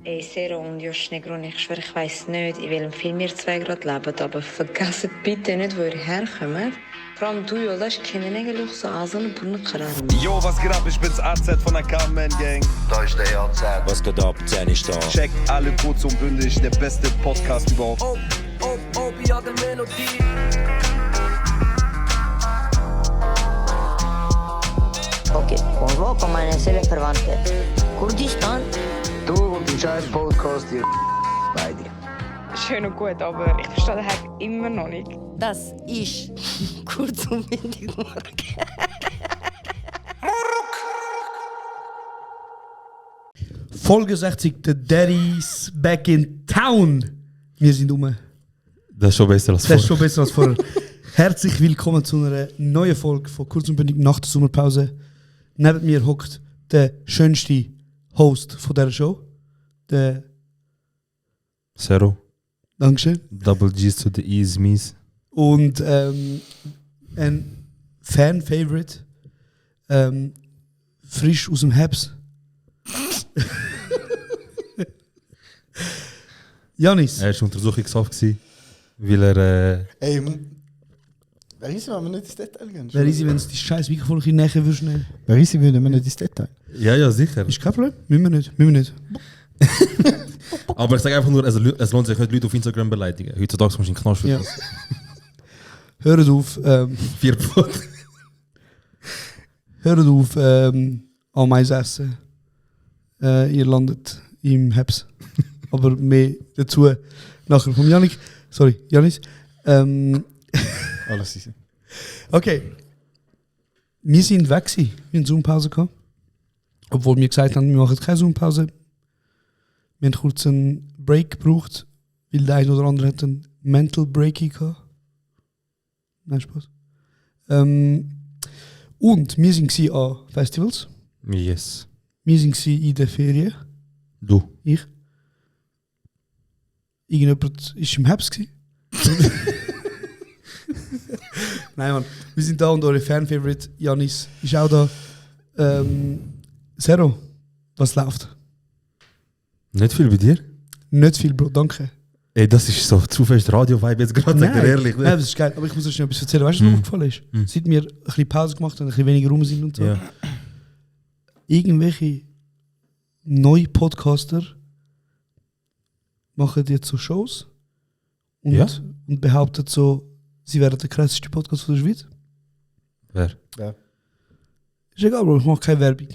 Ey, Sero und Josh Negron, ich schwöre, ich weiss nicht, in welchem Film ihr zwei gerade lebt, aber vergesst bitte nicht, wo ihr herkommt. Vor allem du, Yoldaş, kendine gel yoksa ağzını burnunu kırarım. Yo, was geht ab? Ich bin's AZ von der Carmen Gang. Da ist der AZ. Was geht ab? Danny da. Checkt alle kurz und bündig, der beste Podcast überhaupt. ja, der Melodie. Ok, convoco meine Seelenverwandte. Kurdistan? Du und die scheiß Podcast hier. Beide. Schön und gut, aber ich verstehe den Hack immer noch nicht. Das ist kurz und bündig Morgen. Folge 60, The Daddies back in town. Wir sind rum. Das ist schon besser als Das ist schon besser als vorher. Herzlich willkommen zu einer neuen Folge von Kurz und bündig nach der Sommerpause. Neben mir hockt der schönste Host von dieser Show. Der Zero. Dankeschön. Double G's to the E's, Mies. Und ein Fan-Favorite. Frisch aus dem Herbst. Janis. Er war Untersuchungshaft, weil er. Ey, wer ist, wenn wir nicht ins Detail gehen? Wer ist, wenn du die scheiß Mikrofon ein bisschen näher würdest nehmen? Wer ist, wenn wir nicht ins Detail? Ja, sicher. Ist kein Problem. Müssen wir nicht. Aber ich sage einfach nur, es lohnt sich nicht, Leute auf Instagram beleidigen. Heutzutage musst du einen Knast für Ja. das. Hört auf, 4 Pfund. hört auf, Ameisen essen. Ihr landet im Herbst. Aber mehr dazu nachher vom Janik. Sorry, Janis. Alles easy. Okay. Wir sind weg gewesen. Wir hatten Zoom-Pause gehabt. Obwohl wir gesagt haben, wir machen keine Zoom-Pause. Wir haben kurz einen Break gebraucht, weil der eine oder andere hat einen Mental Breaky gehabt. Nein, Spaß. Und wir waren an Festivals. Yes. Wir waren in der Ferien. Du. Ich. Irgendjemand war im Herbst. Nein, Mann. Wir sind da und eure Fan-Favorite Janis ist auch da. Zero, was läuft? Nicht viel bei dir? Nicht viel, Bro, danke. Ey, das ist so zu fest Radio-Vibe jetzt gerade, sag dir ehrlich. Nein, das ist geil. Aber ich muss euch noch etwas erzählen. Weißt du, was mir aufgefallen ist? Seit wir ein bisschen Pause gemacht haben, ein bisschen weniger rum sind und so. Ja. Irgendwelche neue Podcaster machen jetzt so Shows und, Ja? und behaupten so, sie wären der krasseste Podcast von der Schweiz. Wer? Ist egal, Bro, ich mache keine Werbung.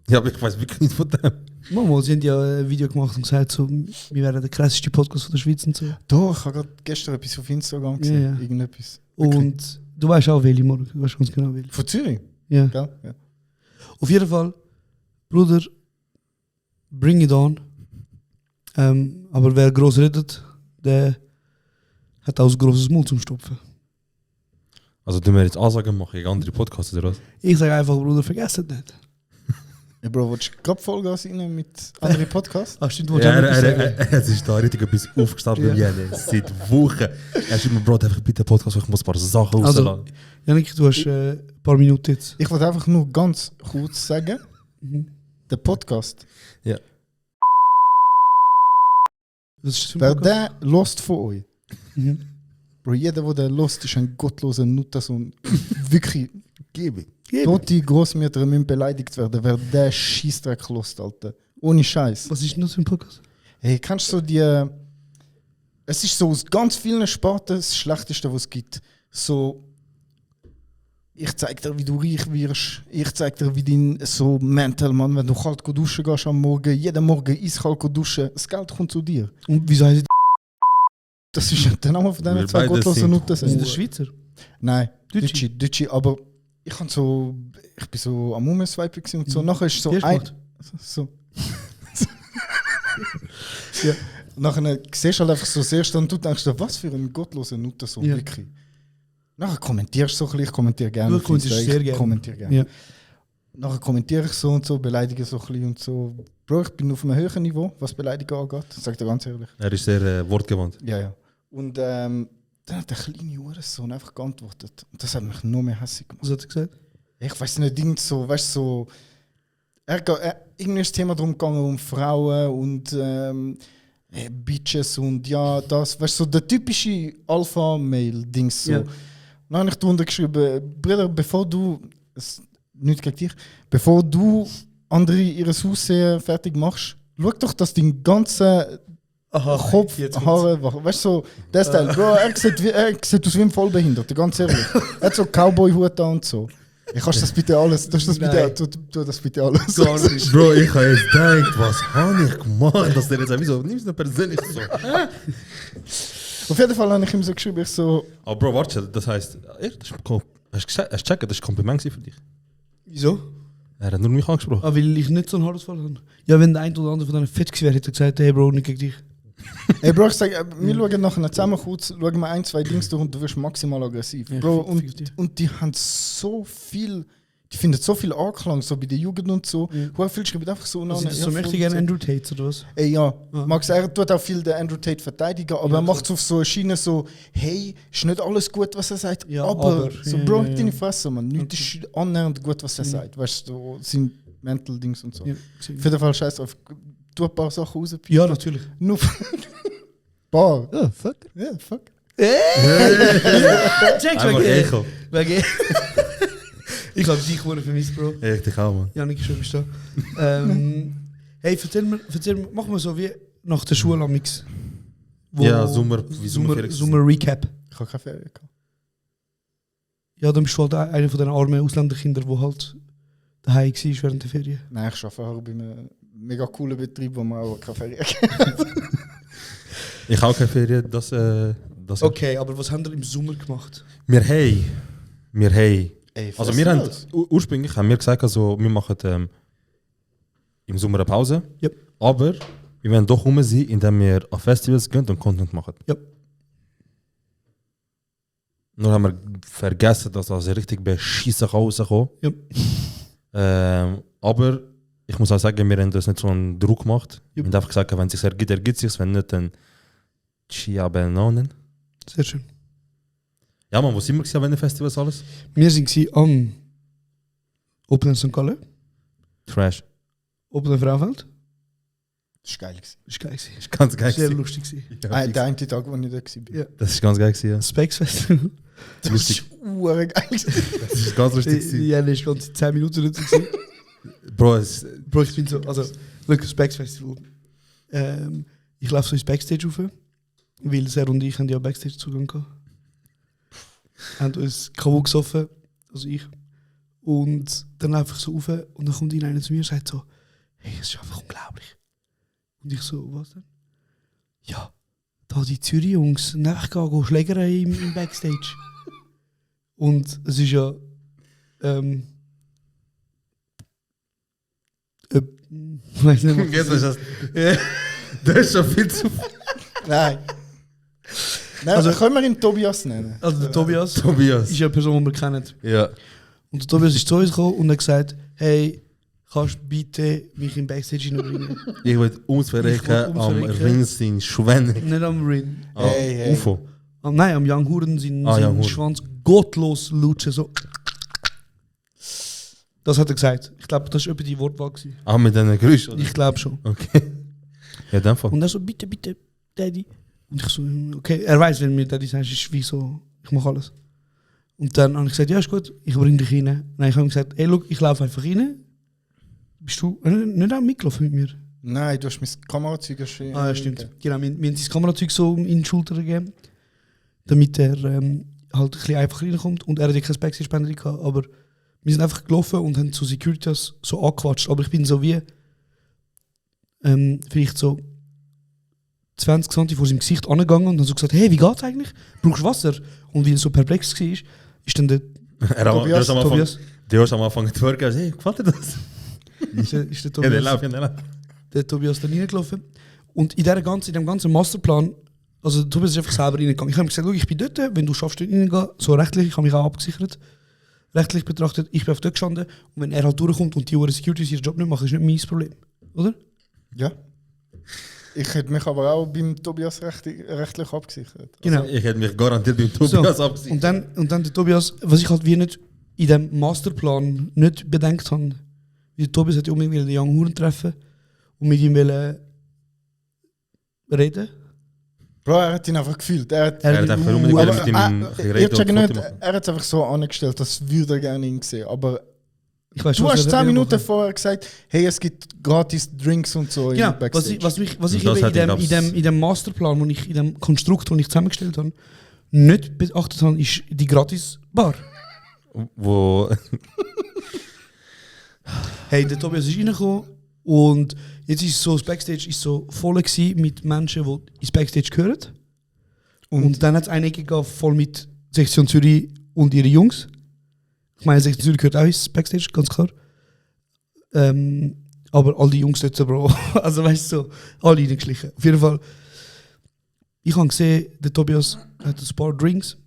Ja, aber ich weiß wirklich nicht von dem. Mama, sie haben ja ein Video gemacht und gesagt, so, wir wären der krasseste Podcast von der Schweiz und so. Doch, ich habe gerade gestern etwas auf Instagram gesehen. Ja. Irgendetwas. Und du weißt auch, welche morgen. Du weißt ganz genau, welche. Von Zürich? Ja. Gell? Ja. Auf jeden Fall, Bruder, bring it on. Aber wer groß redet, der hat auch ein grosses Mund zum Stopfen. Also, du mir jetzt Ansagen machen gegen andere Podcasts oder was? Ich sage einfach, Bruder, vergesst nicht. Ja, Bro, willst du gerade Vollgas rein mit anderen Podcasts? Ach stimmt, wollte ich auch noch etwas sagen. Es ist da richtig etwas aufgestartet bei mir. Seit Wochen. Er schreibt mir, Bro, einfach bitte Podcast, ich muss ein paar Sachen Also, rauslassen. Janik, du hast ein paar Minuten jetzt. Ich wollte einfach nur ganz kurz sagen, der Podcast, Was ist das für wer ein Podcast? der lost von euch, Mhm. Bro, jeder, der den lost, ist ein gottloser Nuttason. Wirklich, gebe. Gebe. Tote Großmütter müssen beleidigt werden, wer der Scheissdreck lost, Alter. Ohne Scheiß. Was ist denn das für ein Podcast? Hey, kannst du so die. Es ist so aus ganz vielen Sparten das Schlechteste, was es gibt. So. Ich zeig dir, wie du reich wirst. Ich zeig dir, wie dein so mental, Mann, wenn du kalt duschen gehst am Morgen, jeden Morgen eiskalt duschen, das Geld kommt zu dir. Und wieso heißt Das ist der Name von Wir diesen zwei beide gottlosen sind- Nutten. das? Sind das Schweizer? Nein, Deutsche? Deutsche, aber ich bin so am Umswipen und so. Nachher ist so Wie hast du ein. gemacht? So. Ja. Nachher siehst du halt einfach so das erste und du denkst dir, was für ein gottloser Nutter so Ja. wirklich. Nachher kommentierst du so ein bisschen, ich kommentiere gerne. Du auf kommentierst Insta, sehr ich gerne. kommentiere gerne. Ja. Nachher kommentiere ich so und so, beleidige so ein bisschen und so. Bro, ich bin auf einem höheren Niveau, was Beleidigung angeht, sag ich dir ganz ehrlich. Er ist sehr wortgewandt. Ja. Und dann hat der kleine Hurensohn einfach geantwortet. Und das hat mich noch mehr hässlich gemacht. Was hat er gesagt? Ich weiß nicht, irgend so, weißt du, so. irgendwie ist das Thema darum gegangen, um Frauen und Bitches und ja, das, weißt du, so der typische Alpha-Mail-Dings so. Ja. Dann habe ich drunter geschrieben, Bruder, nicht gegen dich, bevor du andere ihr Aussehen fertig machst, schau doch, dass dein ganzer Kopf, Haare, weißt du, so, der Style, Bro, er sieht aus wie ein Vollbehinderter, ganz ehrlich. Er hat so Cowboy-Hut an und so. Kannst das bitte alles, tu das bitte alles. Bro, ich habe jetzt gedacht, was habe ich gemacht, dass der jetzt einfach so, nimmst du persönlich so. Auf jeden Fall habe ich ihm so geschrieben, ich so... Aber Bro, warte, das heisst, hast du gecheckt, das war ein Kompliment für dich? Wieso? Er hat nur mich angesprochen. Ah, weil ich nicht so einen Haarausfall habe. Ja, wenn der ein oder andere von denen fit gewesen wäre, hätte er gesagt, hey Bro, nicht gegen dich. Hey Bro, ich sag, wir schauen nachher zusammen kurz, schauen wir 1, 2 Dings durch und du wirst maximal aggressiv. Ja, Bro, 50. und die haben so viel, die finden so viel Anklang, so bei der Jugend und so. Hoe viel schreiben einfach so Also, so möchte ich gerne Andrew Tate oder was? Ey, ja, Max, er tut auch viel den Andrew Tate verteidigen, aber er macht es auf so eine Schiene so, hey, ist nicht alles gut, was er sagt, Ja, aber so, ja, Bro, ja, ja. deine Fresse, man, nichts ist annähernd gut, was er sagt, weißt du, so, sind Mental-Dings und so. Ja, Auf jeden Fall scheiß drauf, tu ein paar Sachen raus. ja natürlich. Nur paar. Oh, fuck. Ja, fuck. Check, Einfach Echo. Ich habe dich gewonnen vermisst, Bro. Ich dich auch, man. Janik, schön bist du da. Hey, erzähl mir, machen wir so wie nach der Schule am Mix. Ja, Sommer-Recap. Ich habe keine Ferien gehabt. Ja, dann bist du halt einer von den armen Ausländerkindern, die halt daheim war während der Ferien. Nein, ich arbeite auch bei einem mega coolen Betrieb, wo man auch keine Ferien hat. Ich habe keine Ferien, das Okay, aber was haben wir im Sommer gemacht? Wir haben... Ey, Also wir haben... Ursprünglich haben wir gesagt, also, wir machen im Sommer eine Pause. Yep. Aber wir werden doch rum sein, indem wir an Festivals gehen und Content machen. Yep. Nur haben wir vergessen, dass das richtig beschissen rauskommt. Yep. Aber ich muss auch sagen, wir haben das nicht so einen Druck gemacht. Yep. Wir haben einfach gesagt, wenn es sich ergibt, ergibt es sich. Wenn nicht, dann Chia Benonen. Sehr schön. Ja, man, wo sind wir gewesen, wenn Festivals alles? Wir waren am Open in St. Gallen, Trash. Open in Frauenfeld. Das war geil. Das war geil. Das ist ganz geil. Sehr gewesen. lustig. Gewesen. Ja, Der eine Tag, wo ich da war. Ja. das ist ganz geil gewesen, ja. Specs Festival. Das Lustig. ist urgeil. Das ist ganz lustig gewesen. Ja, das war ganze 10 Minuten nicht gewesen. Bro, Bro, ich bin so, also, look, Specs Festival. Ich laufe so ins Backstage rauf, weil er und ich haben ja Backstage-Zugang gehabt. Haben uns kaputt gesoffen, also ich. Und dann laufe ich so rauf und dann kommt einer zu mir und sagt so, hey, es ist einfach unglaublich. Und ich so, was denn? Ja, da die Zürich-Jungs nachgehen schlägern im Backstage. Und es ist ja... weiß nicht, was das ist schon viel zu... Nein. Nein, Also- können wir ihn Tobias nennen? Also der Tobias Tobias. ist ja eine Person, die wir kennen. Ja. Und der Tobias ist zu uns gekommen und hat gesagt, hey, kannst du bitte mich im Backstage hineinbringen? Ich will uns verrecken am Ring sein Schwänne. Nicht am Rin. Hey. UFO. Nein, am Young Huren seinen Young Huren. Schwanz gottlos lutschen. So. Das hat er gesagt. Ich glaube, das war etwa die Wortwahl. gewesen. Ah, mit diesen Geräuschen? oder? Ich glaube schon. Okay. Ja, in dem Fall. Und er so, bitte, bitte, Daddy. Und ich so, okay, er weiß, wenn mir Daddy sagt, ist wie so, ich mache alles. Und dann habe ich gesagt, ja, ist gut, ich bringe dich rein. Nein, ich habe ihm gesagt, hey, look, ich laufe einfach rein. Bist du nicht auch mitgelaufen mit mir? Nein, du hast mein Kamerazeug geschrieben. Ah, ja, stimmt. Genau, wir haben sein Kamerazeug so in die Schulter gegeben, damit er halt ein bisschen einfach reinkommt. Und er hat ja kein Backstage-Bänder gehabt, aber wir sind einfach gelaufen und haben so Securitas so angequatscht. Aber ich bin so wie, vielleicht so 20 cm vor seinem Gesicht angegangen und dann so gesagt, hey, wie geht's eigentlich? Brauchst du Wasser? Und weil er so perplex war, ist dann der Tobias. Du hast am Anfang zu worken, hey, gefällt dir das? Ist der Ja, der Tobias, läuft, ja, der läuft. der Tobias dann reingelaufen. Und in dem ganzen Masterplan, also der Tobias ist einfach selber reingegangen. Ich habe ihm gesagt, ich bin dort, wenn du schaffst, dort reingehen, so rechtlich, ich habe mich auch abgesichert. Rechtlich betrachtet, ich bin auf dort gestanden und wenn er halt durchkommt und die Securities ihren Job nicht machen, ist nicht mein Problem. Oder? Ja. Ich hätte mich aber auch beim Tobias rechtlich abgesichert. Genau. Ich hätte mich garantiert beim Tobias abgesichert. Und dann der Tobias, was ich halt wie nicht in dem Masterplan nicht bedenkt habe, Weil Tobias hat unbedingt den Young Huren treffen und mit ihm reden. Bro, er hat ihn einfach gefühlt. Er hat einfach unbedingt aber, mit ihm ein bisschen reden ich und check Foto nicht, machen. er hat es einfach so angestellt, dass würde er gerne ihn sehen. Aber Ich weiss, du was hast er 10 will Minuten machen. vorher gesagt, hey, es gibt gratis Drinks und so Genau, im Backstage. was ich Und das eben hat ihn, in dem Masterplan, in dem Konstrukt, den ich zusammengestellt habe, nicht beachtet habe, ist die Gratis-Bar. Wo Hey, der Tobias ist reingekommen und jetzt ist so, das Backstage ist so voll gewesen mit Menschen, die ins Backstage gehören. Und dann hat es einige gegeben, voll mit Sektion Zürich und ihre Jungs. Ich meine, Sektion Zürich gehört auch ins Backstage, ganz klar. Aber all die Jungs dort, Bro. Also weißt du, so, alle reingeschlichen. Auf jeden Fall, ich habe gesehen, der Tobias hat ein paar Drinks.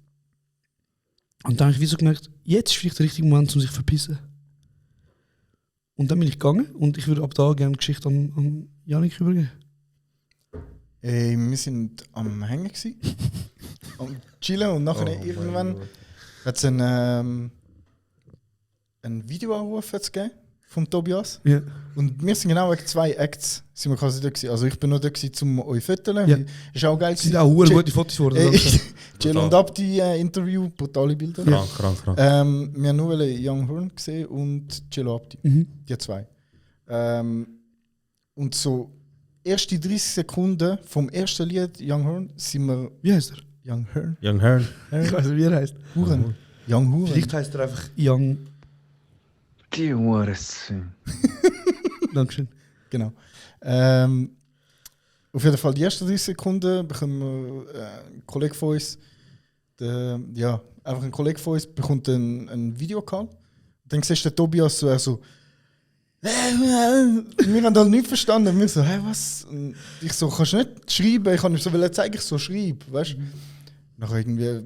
Und dann habe ich wie so gemerkt, jetzt ist vielleicht der richtige Moment, um sich zu verpissen. Und dann bin ich gegangen und ich würde ab da gerne die Geschichte an Janik übergeben. Hey, wir sind am Hängen gewesen, am Chillen und nachher irgendwann hat es ein Videoanruf gegeben vom Tobias. Ja. Und wir sind genau wegen 2 Acts sind wir quasi da gewesen. Also ich bin nur da gewesen, um euch zu fotografieren. Ja. Ist auch geil Es sind gewesen. auch sehr gute Fotos geworden. Jill und Abdi Interview, brutale Bilder. krank. Wir haben nur Young Horn gesehen und Jill und Abdi. Die 2. Und so erste 30 Sekunden vom ersten Lied Young Horn sind wir... Wie heißt er? Young Horn? Young Hearn. Ich weiß nicht, wie er heißt. Huren. Young Huren. Vielleicht heißt er einfach Young. Die Hurensohn. Dankeschön. Genau. Auf jeden Fall die ersten 30 Sekunden bekommen wir ein Kollege von uns, einfach ein Kollege von uns bekommt einen Videocall. Dann siehst du den Tobias so, wir haben halt nichts verstanden. Wir so, hey, was? Und ich so, kannst du nicht schreiben? Ich kann nicht so zeigen, ich so schreibe, weißt du? Nach irgendwie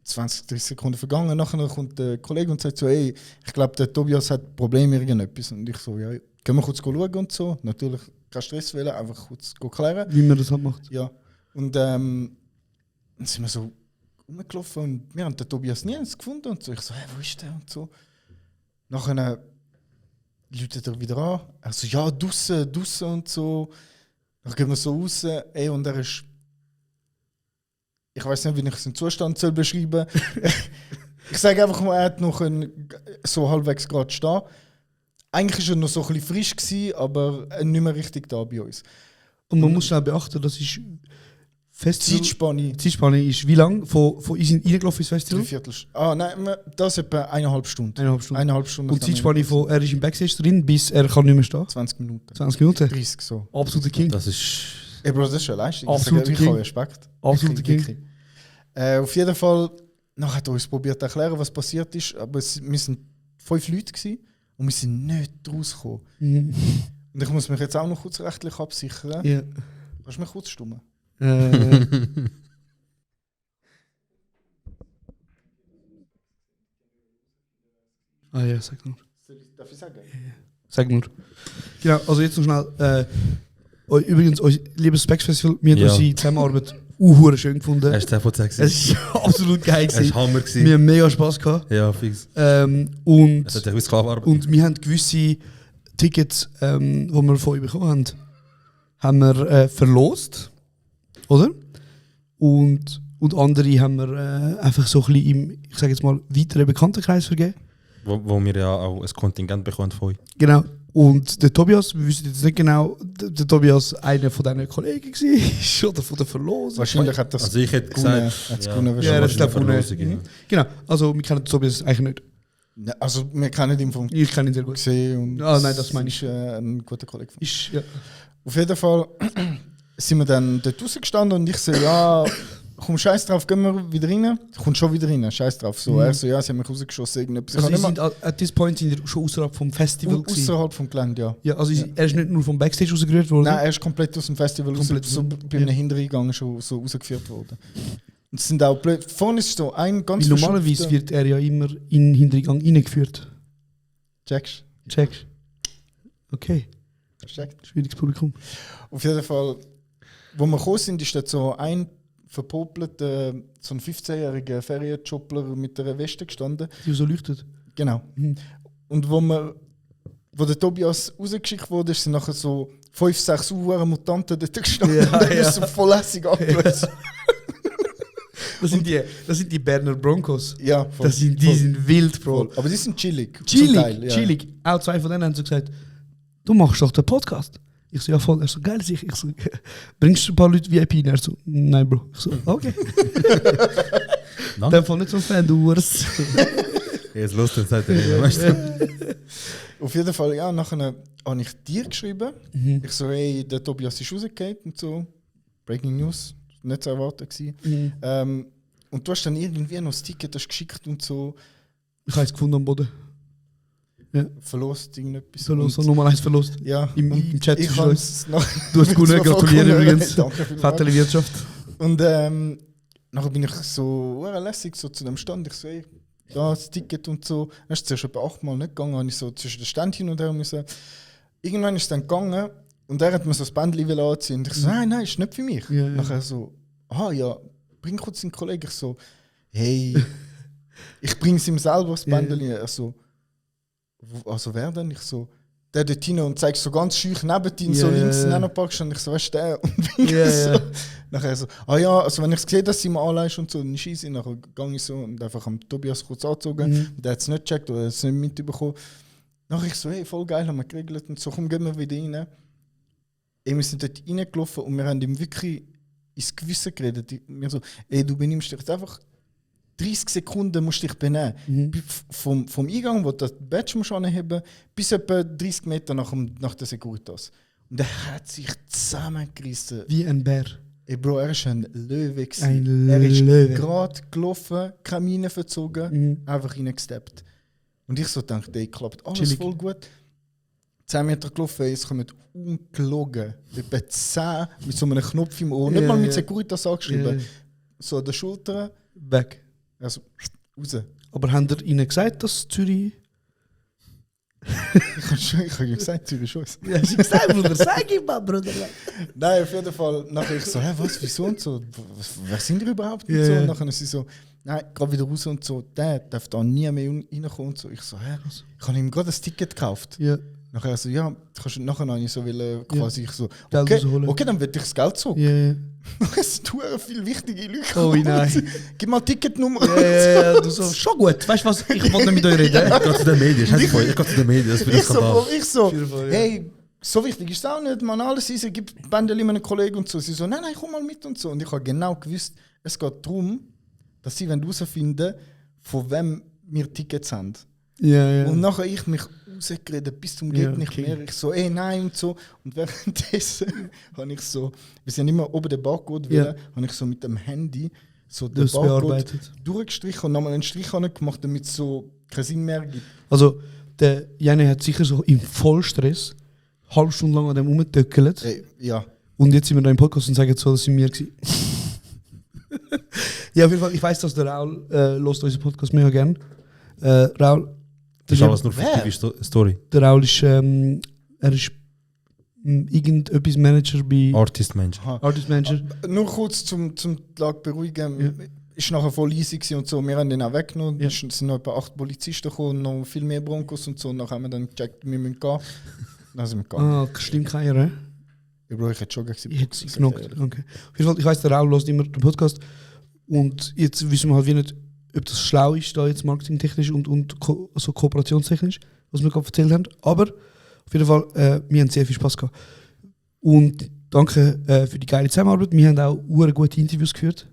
20, 30 Sekunden vergangen, nachher kommt der Kollege und sagt so, hey, ich glaube, der Tobias hat Probleme irgendetwas. Und ich so, ja, können wir kurz schauen und so. Natürlich kein Stress wählen, einfach kurz klären. Wie man das halt macht. Ja. Und dann sind wir so rumgelaufen und wir haben den Tobias nirgends gefunden und so. Ich so, hey, wo ist der und so. Nachher läutet er wieder an. Er so, ja, draussen und so. Dann gehen wir so raus, ey, und er ist... Ich weiß nicht, wie ich seinen Zustand soll beschreiben soll. Ich sage einfach mal, er hat noch so halbwegs gerade stehen. Eigentlich war er noch so ein bisschen frisch gewesen, aber nicht mehr richtig da bei uns. Und man muss schnell beachten, das ist Festival. Zeitspanne ist wie lang? Von uns reingelaufen ins Festival? 3/4. Nein, das ist etwa 1,5 Stunden. 1,5 Stunden. Und die Zeitspanne von, er ist im Backstage drin, bis er kann nicht mehr stehen? 20 Minuten. 20 Minuten? 30 so. Absoluter King. Das ist... Ey, Bro, das ist eine Leistung. Absoluter Ich habe King. Respekt. Absoluter Wirklich, King. wirklich. Auf jeden Fall, nachher hat er uns probiert zu erklären, was passiert ist, aber wir sind 5 Leute gewesen und wir sind nicht rausgekommen. Mhm. Und ich muss mich jetzt auch noch kurz rechtlich absichern. Ja. Kannst du mich kurz stummen? Ja, sag nur. Darf ich sagen? Sag nur. Genau, also jetzt noch schnell. Übrigens, liebes Specs Festival, wir haben Ja. unsere Zusammenarbeit hure schön gefunden. Er ist 10 von 10 gewesen. Es war absolut geil. Er ist Hammer Wir gewesen. haben mega Spass gehabt. Ja, fix. Und Es hat ja gewisse Sklavenarbeit. Und wir haben gewisse Tickets, die wir von euch bekommen haben wir verlost, oder? Und andere haben wir einfach so ein bisschen im, ich sage jetzt mal, weiteren Bekanntenkreis vergeben. Wo wir ja auch ein Kontingent bekommen von euch. Genau. Und der Tobias, wir wissen jetzt nicht genau, der Tobias einer von deinen Kollegen war oder von der Verlosung. Wahrscheinlich hat das Also ich hätte gewonnen. gesagt... Hat's ja, gewonnen Ja, das ist der Verlosung, Verlosung. ja. Genau, also wir kennen den Tobias eigentlich nicht. Ja, also wir kennen ihn vom Ich kenne ihn sehr gut. gesehen und Ah, nein, das meine ich. ist ein guter Kollege von mir. Ist, ja. Auf jeden Fall sind wir dann dort rausgestanden und ich so, ja, komm, scheiß drauf, gehen wir wieder rein. Kommt schon wieder rein, scheiß drauf. So, Er so, ja, sie haben mich rausgeschossen, irgendetwas. Ich Also kann ihr nicht sind at this point sind ihr schon außerhalb vom Festival mehr gewesen? außerhalb vom Gelände, ja. Ja, also er ist nicht nur vom Backstage rausgerührt worden. Nein, er ist komplett aus dem Festival Komplett so aus- bei einem Hintereingang schon so rausgeführt worden. Und es sind auch blöd. Vorne ist so ein ganz Weil normalerweise verschupfter- wird er ja immer in den Hintergang reingeführt. Checkst. Checkst? Okay, Checkt. schwieriges Publikum. Auf jeden Fall, wo wir gekommen sind, ist dort so ein verpopelter, so ein 15-jähriger Ferienjobbler mit einer Weste gestanden. Die so leuchtet. Genau. Mhm. Und wo wir wo der Tobias rausgeschickt wurde, sind nachher so 5, 6 Uhr Mutanten dort gestanden und der ist so voll lässig angelöst. Das sind die Berner Broncos. Ja, voll, Die voll, sind wild, Bro. voll. Aber die sind chillig. zum Teil, ja. Chillig. Auch 2 von denen haben so gesagt, du machst doch den Podcast. Ich so, ja voll. Er so, geil, ich so, bringst du ein paar Leute VIP? Und er so, nein, Bro. Ich so, okay. In dem Fall nicht so ein Fan, du Urs. Jetzt los, dann sagt er, weißt du? Auf jeden Fall, ja, nachher habe ich dir geschrieben. Ich so, hey, der Tobias ist rausgegangen und so. Breaking News, nicht zu erwarten gewesen. Und du hast dann irgendwie noch das Ticket hast geschickt und so. Ich habe es gefunden am Boden. Verlost, irgendetwas. Verlust, Nummer 1 Verlust. Ja, Im Chat ich ist habe es. es noch. Du hast gut gratuliert übrigens. Danke vielmals. Vaterli Wirtschaft. Und nachher bin ich so lässig so zu dem Stand. Ich so, hey, da das Ticket und so. Dann ist es zuerst etwa 8 Mal nicht gegangen. Habe ich so zwischen den Stand hin und her müssen. Irgendwann ist es dann gegangen und er hat mir so das Bändchen anziehen. Und ich so, nein, ist nicht für mich. Ja, ja. Nachher so, ja, bring kurz den Kollegen. Ich so, hey, ich bringe es ihm selber das Bändchen. Er so, also wer denn? Ich so, der dort hin und zeigt so ganz schüch neben ihm, so links in einem Park stand. Ich so, weißt du, der? Und bin so. Nachher so, ja, also wenn ich sehe, dass sie mir anleist und so, dann ist easy. Nachher gehe ich so und einfach am Tobias kurz angezogen. Der hat es nicht gecheckt oder hat es nicht mitbekommen. Nachher ich so, hey, voll geil, haben wir geregelt und so, komm, gehen wir wieder rein. Wir sind dort reingelaufen und wir haben ihm wirklich ins Gewissen geredet. Wir so, ey, du benimmst dich jetzt einfach 30 Sekunden musst dich benehmen. Vom Eingang, wo du das Badge musst anheben, bis etwa 30 Meter nach der Securitas. Und er hat sich zusammengerissen. Wie ein Bär. Ey Bro, er ist ein Löwe. Ein Er ist Löwe. gerade gelaufen, Kamine verzogen, einfach reingesteppt. Und ich so dachte, ey, klappt alles Chillig. voll gut. 10 Meter gelaufen, es kommen ungelogen. Etwa 10 mit so einem Knopf im Ohr. Nicht mal mit Securitas angeschrieben. So an der Schulter. Back. Also, raus. Aber haben ihr ihnen gesagt, dass Zürich... Ich habe ja gesagt, Zürich ist uns. Ja, hast du gesagt, Bruder? Sag ihm mal, Bruder. Nein, auf jeden Fall. Nachher ich so, hä, was, wieso und so? Wer sind ihr überhaupt? Und Ja, so. ja. Und nachher ist sie so, nein, gerade wieder raus und so, der darf da nie mehr reinkommen und so. Ich so, hä, ich habe ihm gerade das Ticket gekauft. Ja. Nachher so, ja, kannst du nachher noch nicht so quasi ich so, Geld rausholen. okay, dann will ich das Geld zurück. Ja. Es tun viel wichtige Leute. Oh nein. Gib mal Ticketnummer. Ja, du so, schon gut. Weißt du was? Ich wollte nicht mit euch reden. Ich gehe zu den Medien, ich gehe zu den Medien, das wird ein Skandal. Ich so, Fall, ja. hey, so wichtig ist es auch nicht, man, alles easy, gib Bändeli meinen Kollegen und so. Sie so, nein, komm mal mit und so. Und ich habe genau gewusst, es geht darum, dass sie herausfinden, von wem wir Tickets haben. Ja. Und nachher ich mich rausgeredet, bis zum geht Ja, nicht okay. mehr. Ich so, nein und so. Und währenddessen habe ich so, wir sind immer oben den Barcode, Ja. habe ich so mit dem Handy so den Das bearbeitet. durchgestrichen und nochmal einen Strich gemacht, damit es so keinen Sinn mehr gibt. Also, der Janne hat sicher so im Vollstress halbe Stunde lang an dem rumgetöckelt. Ja. Und jetzt sind wir da im Podcast und sagen so, das sind wir gewesen. Ja, auf jeden Fall, ich weiss, dass der Raul hört unseren Podcast mega gern. Raul, Das ist alles nur fiktive Story. der Raul ist, er ist irgendetwas Manager bei Artist Mensch. Artist Manager. Nur kurz zum die Lage beruhigen. Ist nachher voll easy gewesen und so. Wir haben den auch weggenommen. Ja. Es sind noch etwa 8 Polizisten gekommen, noch viel mehr Broncos und so. Und nachher haben wir dann gecheckt, wir müssen gehen. Dann sind wir gegangen. Stimmt keiner, eh? Ja, Bro, ich hätte schon gesagt. Ich hätte es genockt. Okay. Auf jeden Fall, ich weiss, der Raul hört immer den Podcast. Und jetzt wissen wir halt wie nicht, ob das schlau ist, da jetzt marketingtechnisch und so kooperationstechnisch, was wir gerade erzählt haben. Aber auf jeden Fall, wir haben sehr viel Spaß gehabt. Und danke für die geile Zusammenarbeit. Wir haben auch gute Interviews geführt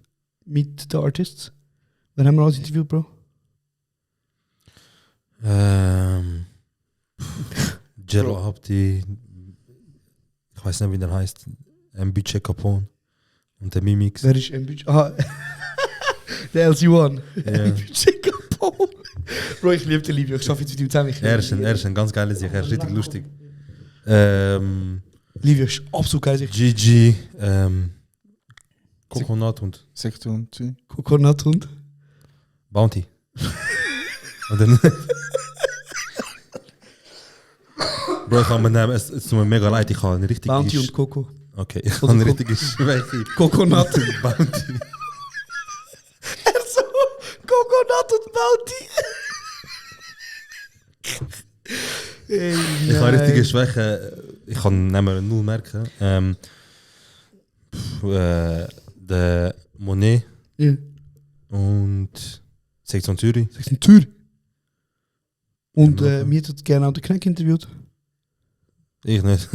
mit den Artists. Wen haben wir alles interviewt, Bro? Jello Abdi, ich weiß nicht, wie der heißt, Budget Capone und der Mimix. Wer ist Budget? Aha, der LC1. Ja. Budget Capone. Bro, ich liebe den Livio, ich arbeite jetzt mit ihm zusammen. Er ist ein ganz geiler Sieg, er ist richtig lustig. Livio ist absolut geil. Gigi, Coconut und Sektion 2. Coconut und? Bounty. Oder nicht? Bro, ich kann mir nehmen, es tut mir mega leid, ich habe eine richtige... Bounty und Coco. Okay, ich habe eine richtige Schwäche. Coconut. Bounty. So, Coconut und Bounty. Ich habe richtige Schwäche. Ich kann nicht mehr null merken. Der Monet Ja. und Sektion Zürich. Das ist eine Tür. Und mir hat gerne auch den Knack interviewt. Ich nicht.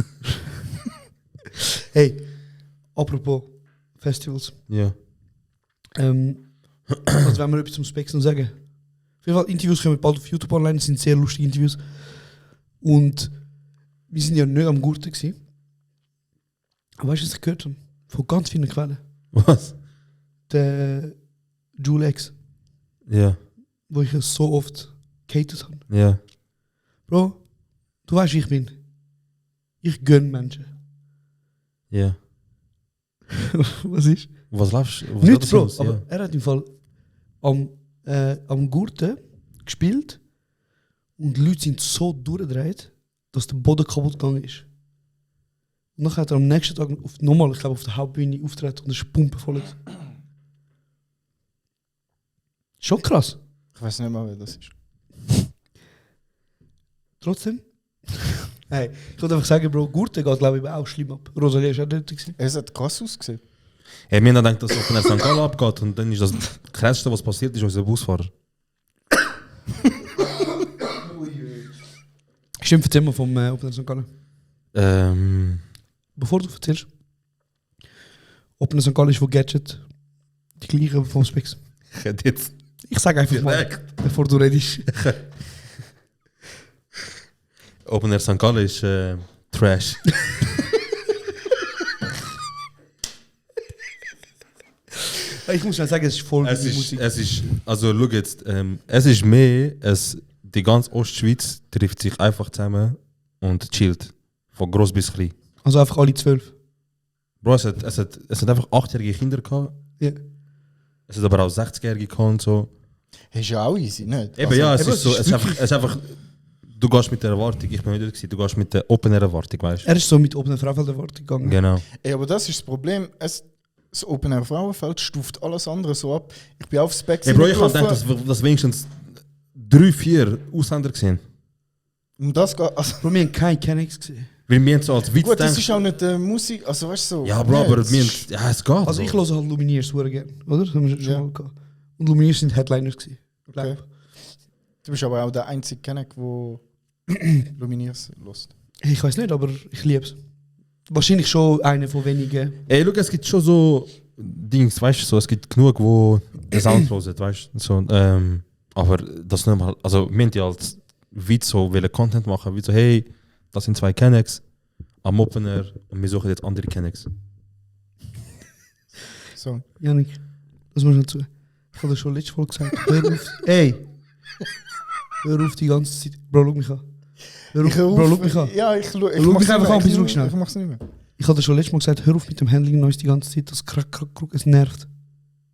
Hey, apropos Festivals. Ja. Also wenn wir etwas zum Specs noch sagen. Auf jeden Fall, Interviews kommen bald auf YouTube online, das sind sehr lustige Interviews. Und wir sind ja nicht am Gurten gewesen. Aber weißt du, was ich gehört habe? Von ganz vielen Quellen. Was? Der Julex, Ja. wo ich ja so oft gehatet habe. Ja. Bro, du weißt, wie ich bin. Ich gönn Menschen. Ja. Was ist? Was läufst du? Nicht, Bro, aber er hat im Fall am Gurten gespielt und die Leute sind so durchgedreht, dass der Boden kaputt gegangen ist. Und dann hat er am nächsten Tag nochmal, ich glaube, auf der Hauptbühne auftreten und es ist pumpenvoll. Schon krass. Ich weiß nicht mehr, wer das ist. Trotzdem. Hey, ich wollte einfach sagen, Bro, Gurten geht, glaube ich, auch schlimm ab. Rosalie ist auch dort gewesen. Es hat krass ausgesehen. Hey, wir haben gedacht, dass auf einer St. Gallen abgeht und dann ist das Krasseste, was passiert ist, unser Busfahrer. Stimmt, erzähl mal vom Open St. Gallen. Bevor du erzählst. Open St. Gallen ist von Gadget. Die gleiche vom Specs. Ich hätte jetzt Ich sage einfach mal, bevor du redest. Open Air St. Gallen ist Trash. Ich muss schon sagen, es ist voll Es gute ist, Musik. es ist, also schau jetzt, es ist mehr, die ganze Ostschweiz trifft sich einfach zusammen und chillt. Von gross bis klein. Also einfach alle 12. Bro, es hat einfach 8-jährige Kinder gehabt. Ja. Es hat aber auch 60-jährige gehabt und so. Das ist ja auch easy, nicht? Eben ja, es eben, ist so, es ist einfach, du gehst mit der Erwartung, ich bin nicht dort gewesen, du gehst mit der Open Air Erwartung, weißt du? Er ist so mit Open Frauenfeld Erwartung gegangen. Genau. Ey, aber das ist das Problem. Das Open Air Frauenfeld stuft alles andere so ab. Ich bin auf Specs. Hey Bro, ich habe gedacht, dass wenigstens 3-4 Ausländer gesehen. Um das geht. Also, Bro, wir haben keinen Kennex gesehen. Weil wir haben so als Witz gut, das gedacht. ist auch nicht Musik. Also, weißt du so. Ja, Bro, nee, aber das wir ist- haben, ja, es geht. Also ich höre halt Lumineers super gerne, oder? Das haben wir schon Ja. mal gehabt. Und Lumineers sind Headliners gewesen. Okay. Du bist aber auch der einzige Kenneck, der Lumineers lässt. Hey, ich weiß nicht, aber ich liebe es. Wahrscheinlich schon einer von wenigen. Ey, schau, es gibt schon so Dings, weißt du, so, es gibt genug, wo den Sound hören, weißt du. So, aber das nicht mal, also wir haben ja als Witz so wollen Content machen, wie so, hey, das sind 2 Kennex am Opener und wir suchen jetzt andere Kennex. So. Janik, das muss ich nicht zu. Ich habe das schon letztes Mal gesagt. Hör auf. Ey! Hör auf die ganze Zeit. Bro, schau mich an. Hör auf, Bro, schau mich an. Ja, ich Schau mich einfach an, bis du schnell. Ich mach's nicht mehr. Ich habe das schon letztes Mal gesagt, hör auf mit dem Handling Noise die ganze Zeit. Das krack, krack, krack, es nervt.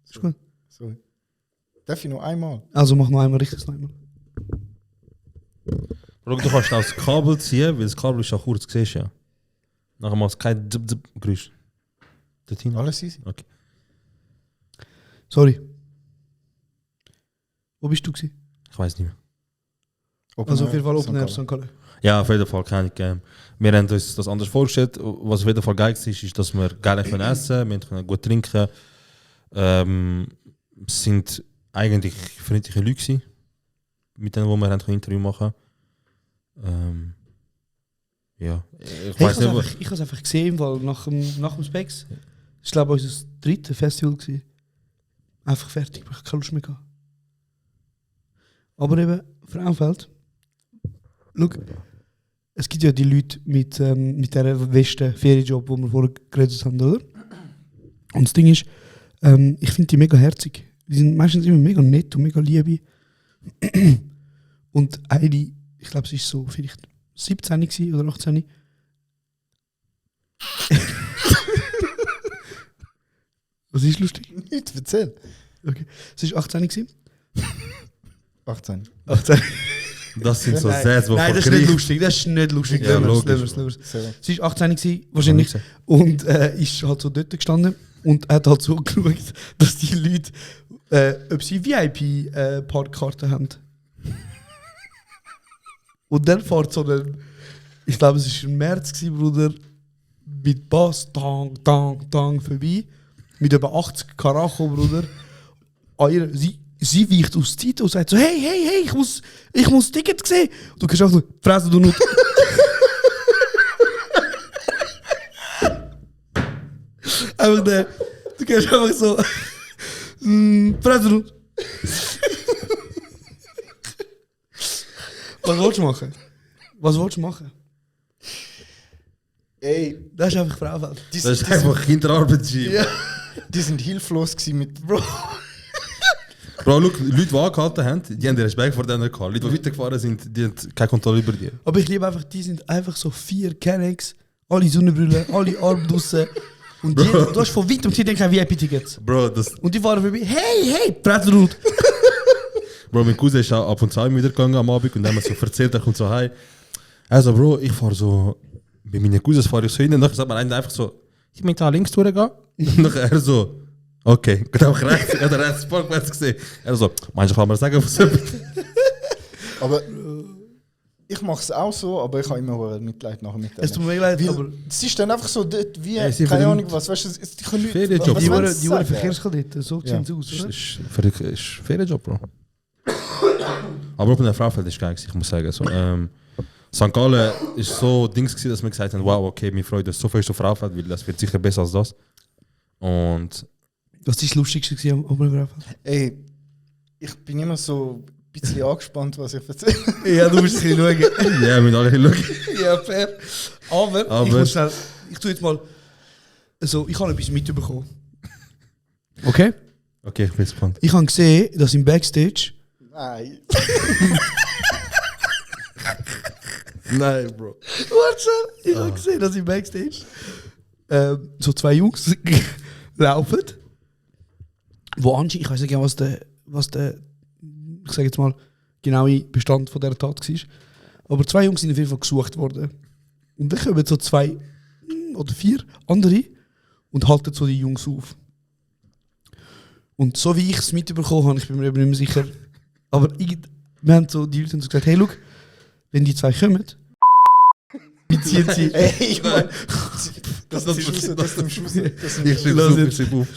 Ist gut. Sorry. Darf ich noch einmal? Also mach noch einmal richtig, noch einmal. Schau, du kannst das Kabel ziehen, weil das Kabel ist ja kurz, siehst du ja. Nachher machst du kein Geräusch. Dorthin? Alles easy. Okay. Sorry. Wo bist du gewesen? Ich weiß nicht mehr. Also auf jeden Fall Open Air St. St. Gallen. Ja, auf jeden Fall kann ich. Wir haben uns das anders vorgestellt. Was auf jeden Fall geil war, ist, dass wir geil können essen, wir können gut trinken. Es sind eigentlich freundliche Leute gewesen, mit denen, wo wir ein Interview machen konnten. Ja, ich Hey, weiß nicht, ich habe es einfach gesehen, weil nach dem Specs. Das war, glaube ich, unser drittes Festival. Gewesen. Einfach fertig, ich habe keine Lust mehr gehabt. Aber eben, Frauenfeld. Schau, es gibt ja die Leute mit dieser Westen-Ferienjob, wo wir vorher geredet haben, oder? Und das Ding ist, ich finde die mega herzig. Die sind meistens immer mega nett und mega liebe. Und eine, ich glaube, sie ist so vielleicht 17 gewesen oder 18. Was ist lustig? Nicht, erzähl. Okay. Sie war 18 gewesen. 18. 18. das sind so Nein, Sätze, die nein, das ist nicht lustig. Das ist nicht lustig. Ja, Lassen wir's, logisch. lassen wir's. So. Sie war 18 gewesen, wahrscheinlich. Und ist halt so dort gestanden und hat halt so geschaut, dass die Leute, ob sie VIP-Parkkarten haben. Und dann fährt so ein, ich glaube es war im März, gewesen, Bruder, mit Bass, tang, tang, tang, vorbei, mit über 80 Karacho, Bruder. Sie weicht aus der Zeit und sagt so, hey, ich muss Ticket sehen. Du kannst auch so, fressen du nicht. Einfach der, du kannst einfach so, fressen du nicht. Was willst du machen? Was willst du machen? Ey, Das ist einfach Frauenfeld. die, Das ist die, einfach Kinderarbeit. Ja. die sind hilflos gewesen mit Bro. Bro, look, Leute, die angehalten haben, die haben den Respekt vor denen gehabt. Leute, die weitergefahren sind, die haben keine Kontrolle über die. Aber ich liebe einfach, die sind einfach so 4 Kennex, alle Sonnenbrille, alle Arme draussen. Und die, du hast von weitem, die denken VIP-Tickets. Bro, das, Und die fahren vorbei, hey, Brettlerut. Bro, mein Cousin ist auch ab und zu wieder gegangen am Abend und dann haben wir so erzählt, er kommt so heim. Also, Bro, ich fahre so, bei meinen Cousins fahre ich so hin und dann sagt man einfach so, ich möchte da links durchgehen. Und dann er so, okay, geht einfach rechts, er hat rechts Parkplatz gesehen. Er so, meinst du, kann man sagen, was Aber ich mache es auch so, aber ich habe immer hohes Mitleid nachher mit Es tut denen. mir leid, Weil aber es ist dann einfach so dort wie, Ja, sie keine verdienen- Ahnung was, weißt du, die können nicht... Ferienjob. was die wollen sie Uhren sagen? Verkehrskredite, so Ja. sehen sie aus, oder? ist fairer Job, Bro. Aber auf einer Fraufeld ist geil, ich muss sagen. So, St. Gallen ist so Dings gewesen, dass wir gesagt haben, wow, okay, mir freut uns so viel auf Fraufeld, weil das wird sicher besser als das. Und Was war das Lustigste gewesen am Oberfeld? Ey, ich bin immer so ein bisschen angespannt, was ich erzähle. Ja, du musst es ein bisschen schauen. ja, wir müssen alle schauen. Ja, fair. Aber Aber- ich muss schnell, ich tue jetzt mal, also ich habe etwas mitbekommen. Okay? Okay, ich bin gespannt. Ich habe gesehen, dass im Backstage, Nein. Nein, Bro. warte schon, ich habe gesehen, dass im Backstage so 2 Jungs laufen, wo anscheinend, ich weiß nicht genau, was der, ich sage jetzt mal, genaue Bestand von dieser Tat war, aber 2 Jungs sind auf jeden Fall gesucht worden. Und dann kommen so 2 oder 4 andere und halten so die Jungs auf. Und so wie ich es mitbekommen habe, ich bin mir eben nicht mehr sicher, aber wir haben so, die Leute haben so gesagt, hey, look, wenn die 2 kommen, wie ziehen sie... Ey, Mann. Das ist am Schluss. Ich schreibe auf.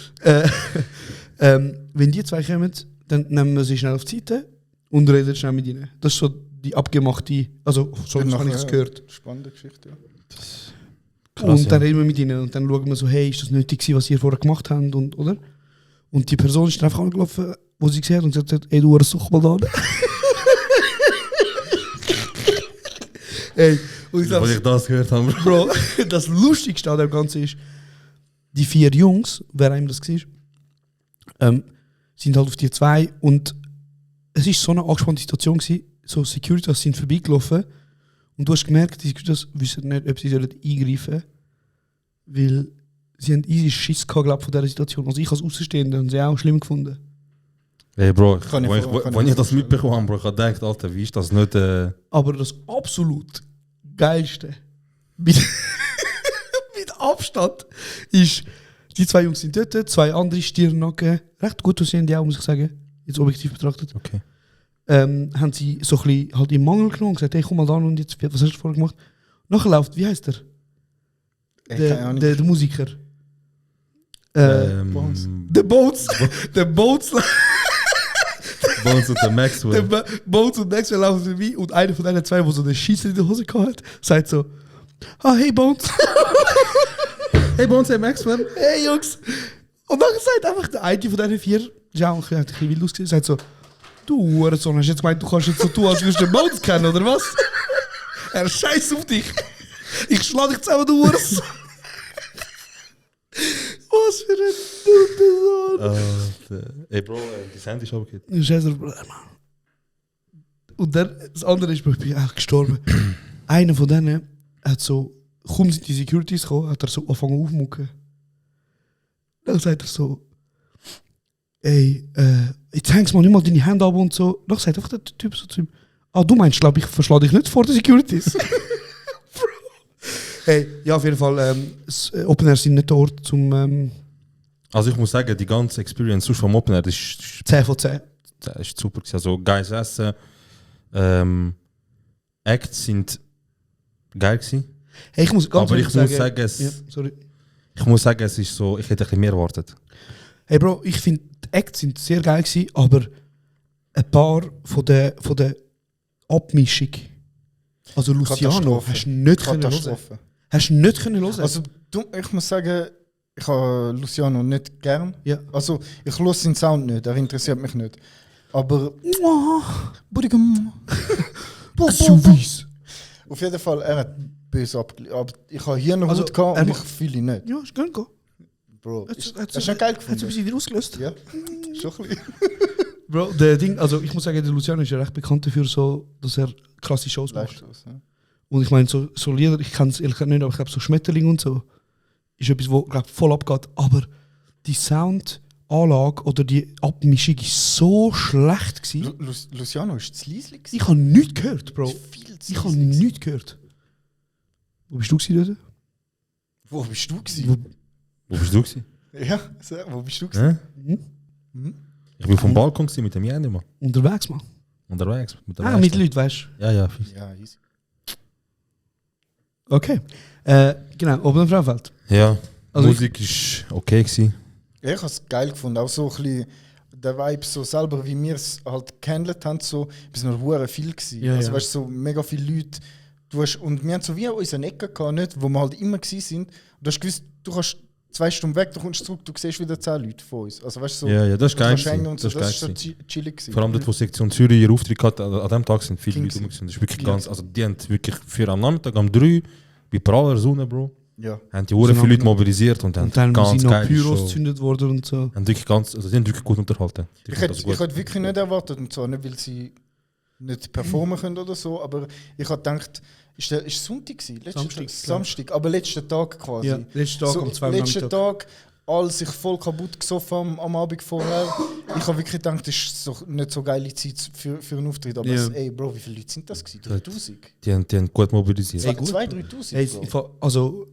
Wenn die 2 kommen, dann nehmen wir sie schnell auf die Seite und reden schnell mit ihnen. Das ist so die abgemachte, also so habe ich es gehört. Spannende Geschichte, ja. Krass, Und dann ja. reden wir mit ihnen und dann schauen wir so, hey, ist das nötig gewesen, was ihr vorher gemacht habt, und, oder? Und die Person ist dann einfach angelaufen, wo sie gesehen hat und gesagt hat, ey, du such mal da. Ey, und ich Als ich sag, das gehört habe, Bro, das Lustigste an dem Ganzen ist, die 4 Jungs, wer einem das war, sind halt auf die 2 und es war so eine angespannte Situation gewesen, so Securitas sind vorbeigelaufen und du hast gemerkt, die Securitas wissen nicht, ob sie eingreifen sollen, weil sie haben easy Schiss gehabt, glaub, von dieser Situation. Also ich als Außenstehender habe sie auch schlimm gefunden. Hey Bro, Kann ich wenn vor- kann ich ich das vorstellen. mitbekommen habe, Bro, ich habe gedacht, Alter, wie ist das nicht... Aber das absolut geilste mit, mit Abstand ist, die 2 Jungs sind dort, 2 andere Stirnacken, recht gut aussehende auch, muss ich sagen, jetzt objektiv betrachtet, Okay. haben sie so ein bisschen halt im Mangel genommen und gesagt, hey, komm mal da und jetzt, was hast du vorher gemacht? Nachher läuft, wie heißt der? Ey, keine Ahnung. Der Musiker. Bones. Der Bones. Der Bones. Bones und der Maxwell. Bones und Maxwell laufen vorbei und einer von den 2, der so den Schießer in der Hose gehabt hat, sagt so, hey Bones. Hey Bones, hey Maxwell. Hey Jungs! Und dann sagt einfach der eine von diesen 4, ist auch ein bisschen wild ausgesehen, sagt so, du Hurensohn, hast du jetzt gemeint, du kannst jetzt so tun, als würdest du den Bones kennen, oder was? Er scheiß auf dich! Ich schlag dich zusammen, du Hurensohn! Was für ein dunkler Sohn! Ey Bro, die Sandy ist abgekehrt. Scheiß auf Mann. Und dann, das andere ist, ich bin auch gestorben. Einer von denen hat so, kaum sind die Securities gekommen, hat er so angefangen aufmucken. Dann sagt er so, ey, jetzt hängst mal nicht mal deine Hände ab und so. Dann sagt einfach der Typ so zu ihm, du meinst, glaube ich, verschlage dich nicht vor den Securities. Hey, ja, auf jeden Fall, Open Air sind nicht der Ort zum Also ich muss sagen, die ganze Experience sonst vom Open Air, das ist 10 von 10. super gewesen. Also geiles Essen. Acts sind geil gewesen. Hey, ich muss ganz Aber ehrlich ich muss sagen, ja, sorry. ich muss sagen, es ist so, ich hätte ein bisschen mehr erwartet. Hey Bro, ich finde, die Acts sind sehr geil gewesen, aber ein paar von der Abmischung, also Luciano, Katastrophe. hast du nicht können hören. Katastrophe. Hast du nicht können hören. Also, ich muss sagen, ich habe Luciano nicht gern. ja. Also, ich höre seinen Sound nicht, er interessiert mich nicht. Aber. Auf jeden Fall, er hat böse abgelehnt. Aber ich habe hier noch Also, Hut gehabt er und ich macht- fühle ihn nicht. Ja, ist gut gegangen. Bro, Hast hast du nicht geil Hat es ein gefunden? bisschen ausgelöst? Ja, schon ein bisschen. Bro, der Ding, also ich muss sagen, der Luciano ist ja recht bekannt dafür, so, dass er krasse Shows macht. Leistlos, ja. Und ich meine, so Lieder, ich kann es ehrlich gesagt nicht, aber ich glaube, so Schmetterling und so ist etwas, wo glaub, voll abgeht. Aber die Soundanlage oder die Abmischung ist so schlecht gewesen. Luciano ist zu leise. Ich habe nichts gehört, Bro. Viel zu Ich habe leise. nichts gehört. Wo bist du gewesen, dort? Wo bist du gewesen? Wo bist du gewesen? Ja, sag, wo bist du gewesen? Hä? Ich bin vom Balkon gewesen mit dem Jani, Mann. Unterwegs, Mann. Unterwegs. Mit der Ah, Leiste. mit Leuten, weißt du. Ja, fix. Ja, easy. Okay. Genau, oben im Frauenfeld. Ja, Also Musik ist okay gewesen. Ja, ich habe es geil gefunden. Auch so ein bisschen der Vibe so selber, wie wir es halt gehandelt haben, so, wir sind noch hure viel gewesen. Ja, also ja. weißt du, so mega viele Leute. Und wir haben so wie unsere Ecke gehabt, nicht, wo wir halt immer gewesen sind. Und du hast gewusst, du kannst 2 Stunden weg, du kommst zurück, du siehst wieder 10 Leute von uns. Also weißt du, so, Ja, das ist du geil kannst gewesen. hängen und so, Das ist das ist geil so gewesen. chillig gewesen. Vor allem dort, wo Sektion Zürich ihren Auftritt hatte, an dem Tag sind viele King Leute rum. gewesen. Das ist wirklich Ja. ganz, also die haben wirklich für am Nachmittag, um 3 bei praller Sonne, Bro, Ja. haben die Uhren viele Leute mobilisiert und haben Und dann ganz sind noch geil Pyros gezündet worden und so. haben wirklich ganz, also die haben wirklich gut unterhalten. Die Ich fanden das hätte gut. wirklich nicht erwartet, und zwar nicht, weil sie nicht performen können oder so, aber ich habe gedacht, ist Sonntag gewesen? Samstag, aber letzter Tag quasi. Ja, letzten Tag um 2 Uhr letzten Nachmittag. Tag, als ich voll kaputt gesoffen am Abend vorher, ich habe wirklich gedacht, das ist so, nicht so geile Zeit für einen Auftritt. Aber Ja. Ey, Bro, wie viele Leute sind das gewesen? 3000? Die haben gut mobilisiert. 2.000-3.000? Hey, Bro. also,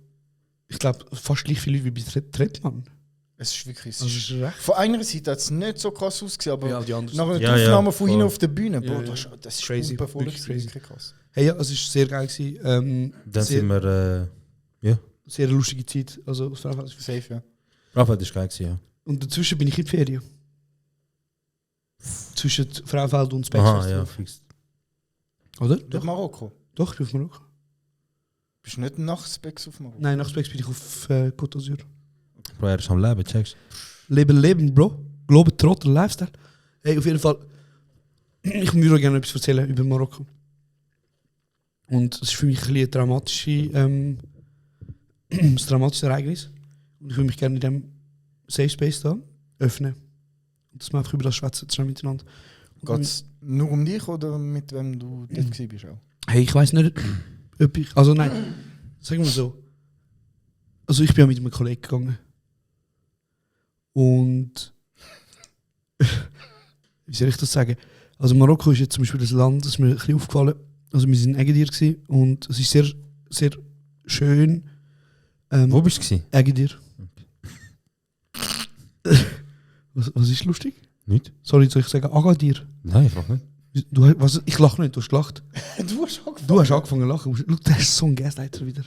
ich glaube, fast gleich viele Leute wie bei Trettmann. Es ist wirklich. Also, ist recht. Von einer Seite hat es nicht so krass ausgesehen, aber Ja, die anderen. nach einer Ja, ja, Aufnahme von voll. ihnen auf der Bühne, Bro, Ja, ja. das ist Crazy, voll wirklich crazy. wirklich krass. Hey, ja, es war sehr geil. Gewesen. Dann sehr, sind wir, sehr lustige Zeit. Also, das Frauenfeld ist- Safe, ja. Rafa, das war geil gewesen, ja. Und dazwischen bin ich in die Ferien. Zwischen Frauenfeld und Specs. Aha, ja, fix. Oder? Durch Marokko. Doch, ich bin auf Marokko. Bist du nicht nachts Specs auf Marokko? Nein, nach Specs bin ich auf Côte d'Azur. Bro, er ist am Leben, checkst. Leben, Bro. Globetrotter, Lifestyle. Hey, auf jeden Fall. Ich würde auch gerne etwas erzählen über Marokko. Und es ist für mich ein bisschen ein dramatisches Ereignis. Und ich würde mich gerne in diesem Safe Space da öffnen. Und dass wir einfach über das schwätzen zusammen miteinander. Geht es nur um dich oder mit wem du dort gewesen bist? Auch? Hey, ich weiß nicht, ob ich. Also nein, sagen wir so. Also ich bin ja mit einem Kollegen gegangen. Und wie soll ich das sagen? Also Marokko ist jetzt zum Beispiel das Land, das mir ein bisschen aufgefallen. Also wir sind in Agadir gewesen und es ist sehr, sehr schön. Wo bist du gewesen? Agadir. Was ist lustig? Nicht? Sorry, soll ich sagen Agadir? Nein, ich frage nicht. Ich lache nicht, du hast gelacht. Du hast angefangen. Du hast angefangen zu lachen. Schau, der ist so ein Gaslighter wieder.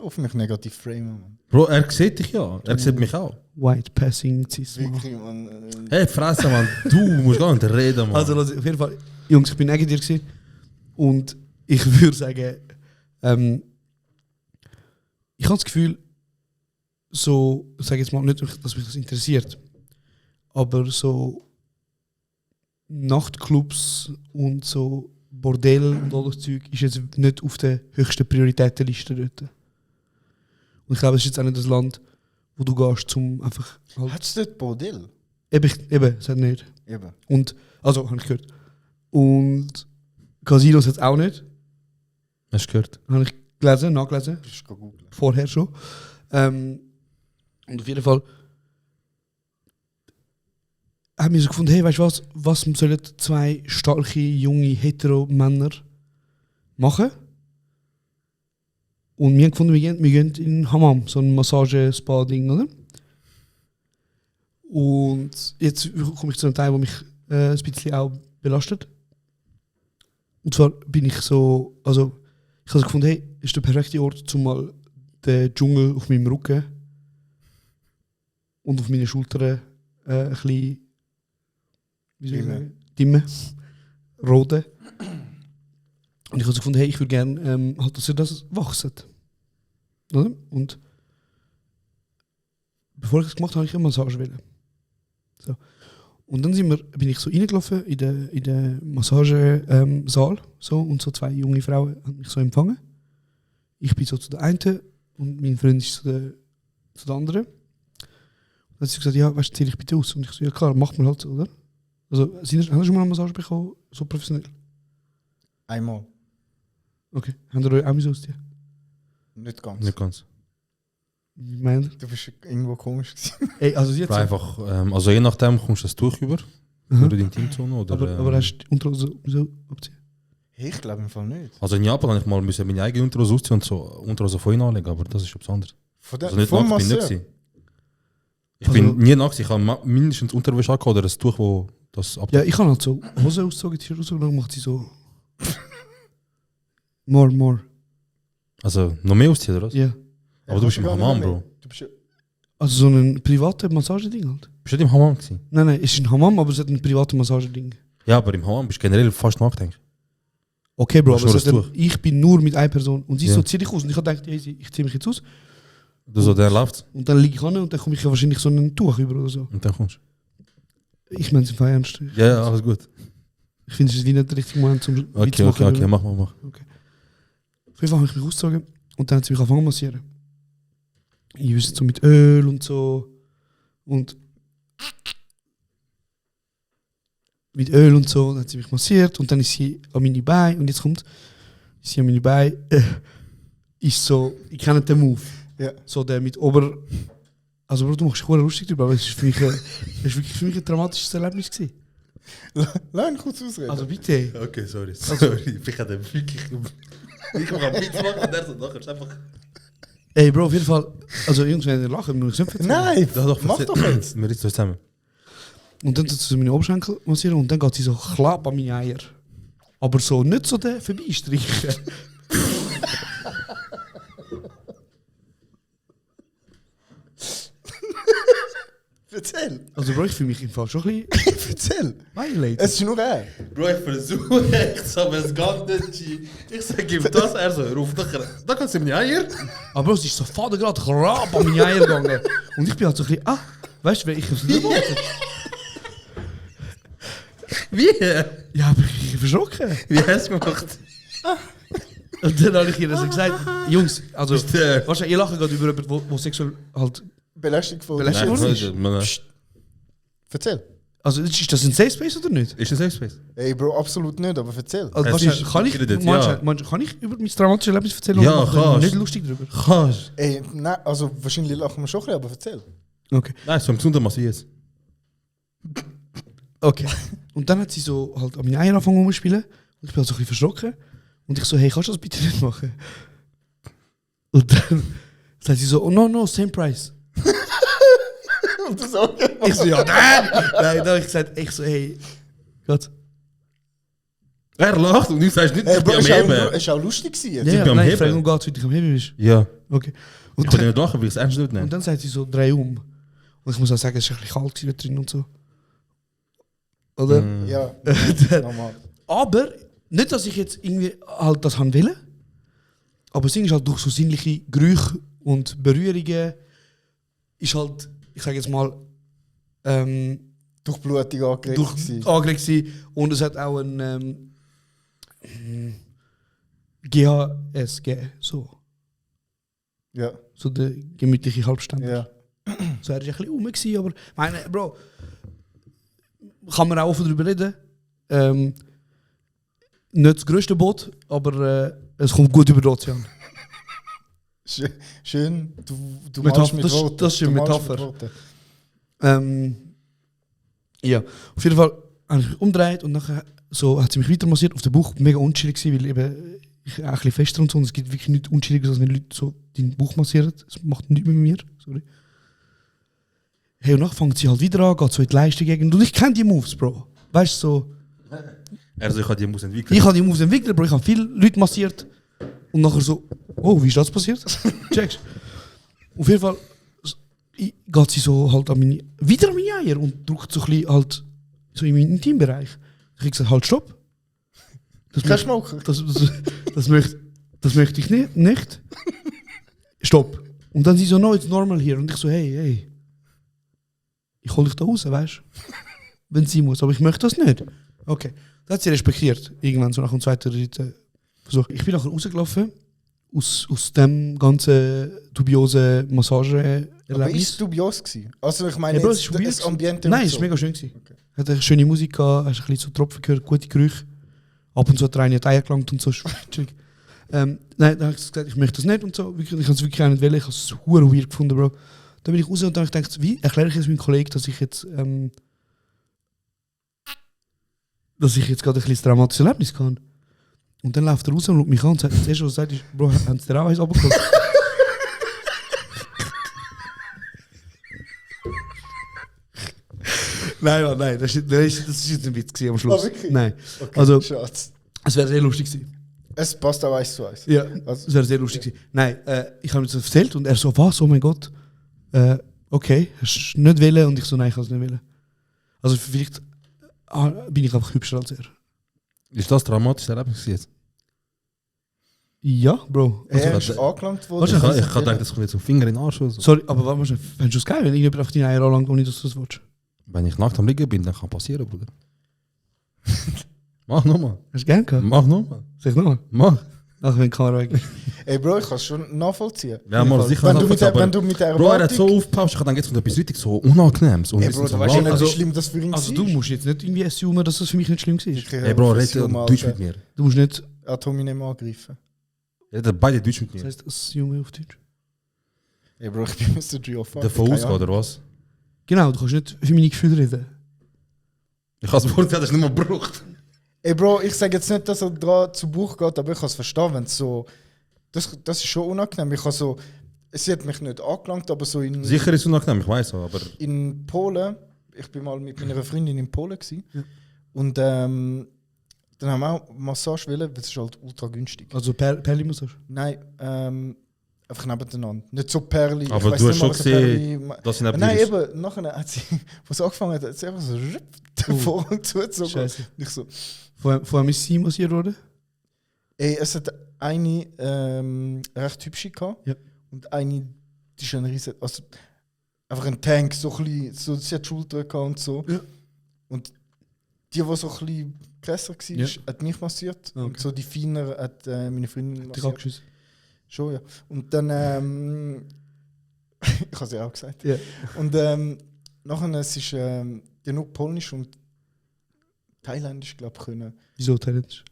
Auf mich negativ frame, Mann. Bro, er sieht dich ja. Er sieht mich auch. White Passing Cisma. Wirklich, Mann. Hey, Fresse, Mann. Du musst gar nicht reden, Mann. Also auf jeden Fall, Jungs, ich bin neben dir gewesen. Und ich würde sagen, ich habe das Gefühl, so, ich sage jetzt mal nicht, dass mich das interessiert, aber so Nachtclubs und so Bordell und all das Zeug ist jetzt nicht auf der höchsten Prioritätenliste dort. Und ich glaube, es ist jetzt auch nicht das Land, wo du gehst, zum einfach halt... Hat es dort Bordell? Eben, es hat nicht. Eben. Und, also, habe ich gehört. Und Casinos hat es auch nicht. Hast du gehört? Habe ich gelesen, nachgelesen. Bist du googeln? Vorher schon. Und auf jeden Fall haben wir so gefunden, hey, weißt du was sollen 2 starke, junge, hetero Männer machen? Und wir haben gefunden, wir gehen in den Hammam, so ein Massage-Spa-Ding, oder? Und jetzt komme ich zu einem Teil, der mich ein bisschen auch belastet. Und zwar bin ich so, also ich habe so gefunden, hey, ist der perfekte Ort, um mal den Dschungel auf meinem Rücken und auf meinen Schultern ein bisschen, wie soll ich sagen, dimmen, roden. Und ich habe so gefunden, hey, ich würde gerne, halt, dass ihr das wachset. Oder? Und bevor ich das gemacht habe, habe ich eine Massage wollen. So. Und dann bin ich so reingelaufen in den Massagesaal so, und so 2 junge Frauen haben mich so empfangen. Ich bin so zu der einen und mein Freund ist zu der anderen. Und dann hat sie gesagt, ja, weißt du, zieh dich bitte aus. Und ich so, ja klar, macht man halt so, oder? Also, haben Sie schon mal eine Massage bekommen, so professionell? Einmal. Okay. Haben Sie euch auch ausziehen? Nicht ganz. Nicht ganz. Ich meine, Du bist irgendwo komisch gewesen. ey, also jetzt. Einfach, also je nachdem kommst du das Tuch über. Oder die Intimzone. Oder, Aber hast du die Unterhose so abziehen? Hey, ich glaube im Fall nicht. Also in Japan habe ich mal meine eigene Unterhose ausziehen und so Unterhose von ihnen anlegen, aber das ist etwas anderes. Von der, Also nicht vom nackt bin ich Masseur? nicht. Ich bin nie nackt, ich habe mindestens Unterwäsche angehabt oder ein Tuch, wo das Ja, ich kann halt so Hose ausgezogen, T-Shirt ausgezogen, dann macht sie so. More. Also noch mehr ausziehen, oder was? Ja. Aber du bist im gar nicht Hammam, mehr. Bro. Du bist ja- Also so ein privates Massageding halt. Bist du nicht im Hammam gewesen? Nein, es ist ein Hammam, aber es hat ein privates Massageding. Ja, aber im Hammam bist du generell fast nackt, denke ich. Okay, Bro, Machst aber nur es hat das ein, ich bin nur mit einer Person und sie Ja. so, zieh dich aus. Und ich habe gedacht, hey, ich zieh mich jetzt aus. Du so, der läuft Und dann liege ich an und dann komme ich ja wahrscheinlich so ein Tuch über oder so. und dann kommst du. Ich meine es im Fall ernst. Ja, alles gut. Ich finde, es ist wie nicht der richtige Moment zum Witz Okay, machen. okay, mach. Auf jeden Fall habe ich mich ausgezogen und dann hat sie mich angefangen zu massieren. Ich wüsste so mit Öl und so. Und mit Öl und so, dann hat sie mich massiert und dann ist sie an meine Beine und jetzt kommt sie an meine Beine. Ist so, ich kenne den Move. Ja. So der mit Ober. Also Bro, du machst dich voll lustig drüber, aber es ist für mich, es ist wirklich für mich ein dramatisches Erlebnis gewesen. Lass ihn kurz ausreden. Also bitte. Okay, sorry. Ich hatte wirklich... Ich mache Witz machen und der so nachher ist einfach... Ey Bro, auf jeden Fall. Also Jungs, wenn ihr lachen, muss ich es erzählen. Nein, Doch, mach doch jetzt. Wir ritzen uns zusammen. Und dann tut sie meine Oberschenkel massieren und dann geht sie so klapp an meine Eier. Aber so nicht so den vorbeistreichen. Erzähl. Also Bro, ich fühle mich im Fall schon ein bisschen Erzähl. violated. Es ist nur er. Bro, ich versuche echt, aber es geht nicht. Ich sage ihm das, er so, ruf nachher. Da kannst du meine Eier. Aber Bro, es ist so Vater gerade klapp an meine Eier gegangen. Und ich bin halt so ein bisschen, weißt du, ich hab's nicht erwartet. Wie? Ja, aber ich bin verschrocken. Wie hast du gemacht? Und dann habe ich ihr so gesagt, Jungs, also, Ist der- wahrscheinlich, ihr lachen gerade über jemanden, wo sexuell halt Belästigt von Belästigt Nein, worden ist. Psst. Erzähl. Also ist das ein Safe Space oder nicht? Ist das Safe Space? Ey, Bro, absolut nicht, aber erzähl. Also, Es wahrscheinlich, ist kann ich, geredet, manchmal, kann ich über mein traumatisches Erlebnis erzählen? Ja, oder mache ich kannst. nicht lustig drüber? Kannst. Ey, nein, also wahrscheinlich lachen wir schon ein bisschen, aber erzähl. Okay. Nein, so ein gesunder Massiers. Okay. Und dann hat sie so halt an meine Eier angefangen rumzuspielen. Und ich bin halt so ein bisschen verschrocken. Und ich so, hey, kannst du das bitte nicht machen? Und dann sagt sie so, oh no, same price. Und du so, Ich so, ja, nein! Nein, dann habe ich gesagt, hey, Gott. Er lacht und du sagst nicht, Ey, ich Bro, bin am es war Heben. auch lustig gewesen. Ja, jetzt. ja, bin am nein, ich Heben. frage nur Gott, wie du am Heben bist. Ja. Okay. Ich Und kann dann, nicht lachen, weil ich es ernst nicht und nehme. dann sagt sie so, drei um. Und ich muss auch sagen, es war ein bisschen kalt gewesen drin und so. Oder? Ja, normal. Aber, nicht, dass ich jetzt irgendwie halt das haben will, aber es ist halt durch so sinnliche Gerüche und Berührungen ist halt, ich sage jetzt mal, Durchblutung angeregt durch gewesen. angeregt gewesen. Und es hat auch ein GHS gegeben, so Ja, der gemütliche Halbstand. ja. So, er war ein bisschen rum, gewesen, aber meine, Bro, kann man auch offen darüber reden. Nicht das grösste Boot, aber es kommt gut über den Ozean. Schön, du Metapher, malst mit das- Worten. das ist eine Du malst Metapher. mit Worten. Ja, auf jeden Fall habe ich mich umgedreht und nachher so hat sie mich weiter massiert auf den Bauch. Mega unchillig gewesen, weil eben ich auch ein bisschen fester und so. Und es gibt wirklich nichts Unchilliges, als wenn Leute so deinen Bauch massieren. Das macht nichts mit mir. Sorry. Hey, und nachher fängt sie halt wieder an, geht so in die Leiste gegen. Und ich kenne die Moves, Bro. Weißt du, so. Also ich habe die Moves entwickelt. Ich habe die Moves entwickelt, Bro. Ich habe viele Leute massiert. Und nachher so, oh, wie ist das passiert? Checkst. Auf jeden Fall geht sie so halt wieder an meine Eier und drückt so ein bisschen halt so in meinen Intimbereich. Ich habe gesagt, halt, stopp. Kannst du machen? Das möchte ich nicht. Stopp. Und dann sie so, no, it's normal hier. Und ich so, hey. Ich hol dich da raus, weißt du? Wenn sie muss, aber ich möchte das nicht. Okay. Das hat sie respektiert. Irgendwann so nach dem zweiten dritten Versuch. Ich bin nachher rausgelaufen aus dem ganzen dubiosen Aber Massage-Erlebnis. ist es dubios gewesen? Also ich meine, Ja, Bro, jetzt es ist weird das gewesen. Ambiente Nein, und es so. war mega schön. Okay. Hat eine schöne Musik gehabt, hast ein bisschen so Tropfen gehört, gute Gerüche. Ab und zu hat der eine die Eier gelangt und so. Chillig. Nein, dann habe ich gesagt, ich möchte das nicht und so. Ich kann es wirklich auch nicht wählen. Ich habe es super weird gefunden, Bro. Dann bin ich raus und dann habe ich gedacht, wie erkläre ich jetzt meinem Kollegen, dass ich jetzt gerade ein bisschen dramatisches Erlebnis kann. Und dann läuft er raus und schaut mich an und sagt, das erste, was er sagt, ist, Bro, haben sie dir auch eins runtergeholt? Nein, Mann, nein, das ist jetzt ein Witz gewesen am Schluss. Ah, wirklich? Nein. Okay, Also, Schatz. es wäre sehr lustig gewesen. Es passt auch 1:1. Ja, Also- es wäre sehr lustig gewesen. Nein, ich habe ihm das erzählt und er so, was, oh mein Gott. Okay, hast du nicht wollen? Und ich so, nein, ich kann es nicht wollen. Also vielleicht bin ich einfach hübscher als er. Ist das dramatisch Erlebnis jetzt? Ja, Bro. Also, Er ist angelangt worden. Was Ich ist habe gedacht, das kommt jetzt zum Finger in den Arsch oder so. sorry, aber was fändest du es geil, wenn irgendjemand auf deine Eier anlangt, ohne dass du das willst? Wenn ich nackt am Liegen bin, dann kann passieren, Bruder. Mach nochmal. Hast du gern gehabt? Mach nochmal. Sag nochmal. Mach. Ach, wenn die Kamera weg ist. Ey Bro, ich kann es schon nachvollziehen. Ja, mal sicher Wenn du mit nachvollziehen, der, aber- wenn du mit der Bro, er hat so Erwartung... aufgepasst, ich habe dann jetzt etwas richtig so Unangenehmes. Und Ey wir Bro, sind so du weißt ja nicht, laut. wie schlimm das für ihn Also war. du musst jetzt nicht irgendwie assumen, dass das für mich nicht schlimm war. Ey Bro, red Deutsch mit mir. Du musst nicht... Er hat mich nicht mehr angegriffen. Redet beide Deutsch mit Das mir. heißt, assume auf Deutsch. Ey Bro, ich bin Mr. G.O.F. Davon ausgehen, oder was? Genau, du kannst nicht für meine Gefühle reden. Ich habe das Wort, das ist nicht mal gebraucht. Ey Bro, ich sage jetzt nicht, dass er dran zu Buch geht, aber ich kann es verstehen, wenn es so... Das ist schon unangenehm. Ich habe so... Sie hat mich nicht angelangt, aber so in... Sicher ist es unangenehm, ich weiß aber... In Polen, ich bin mal mit meiner Freundin in Polen gewesen, Ja. und dann haben wir auch Massage wollen, weil es ist halt ultra günstig. Also Perli-Massage. Nein, einfach nebeneinander. Nicht so Perli. Aber weiss du nicht hast mal, schon was ein gesehen, Perli- dass sie neben Nein, dir ist. eben, nachher hat sie, was angefangen hat sie einfach so den Vorhang zugezogen. Scheiße. Und ich so, Vorher ist sie massiert worden. ey, es hat eine recht hübsche gehabt Ja. und eine, die ist ein riesen, also einfach ein Tank, so ein bisschen, so, sie hat Schulter gehabt und so. Ja. Und die so ein bisschen grösser war, Ja. hat mich massiert. Okay. Und so die feiner hat meine Freundin Dich massiert. abgeschissen. Schon, ja. Und dann, ich habe es ja auch gesagt. Ja. Und nachher, es ist genug Polnisch und Thailändisch, glaube ich, können. Wieso Talent?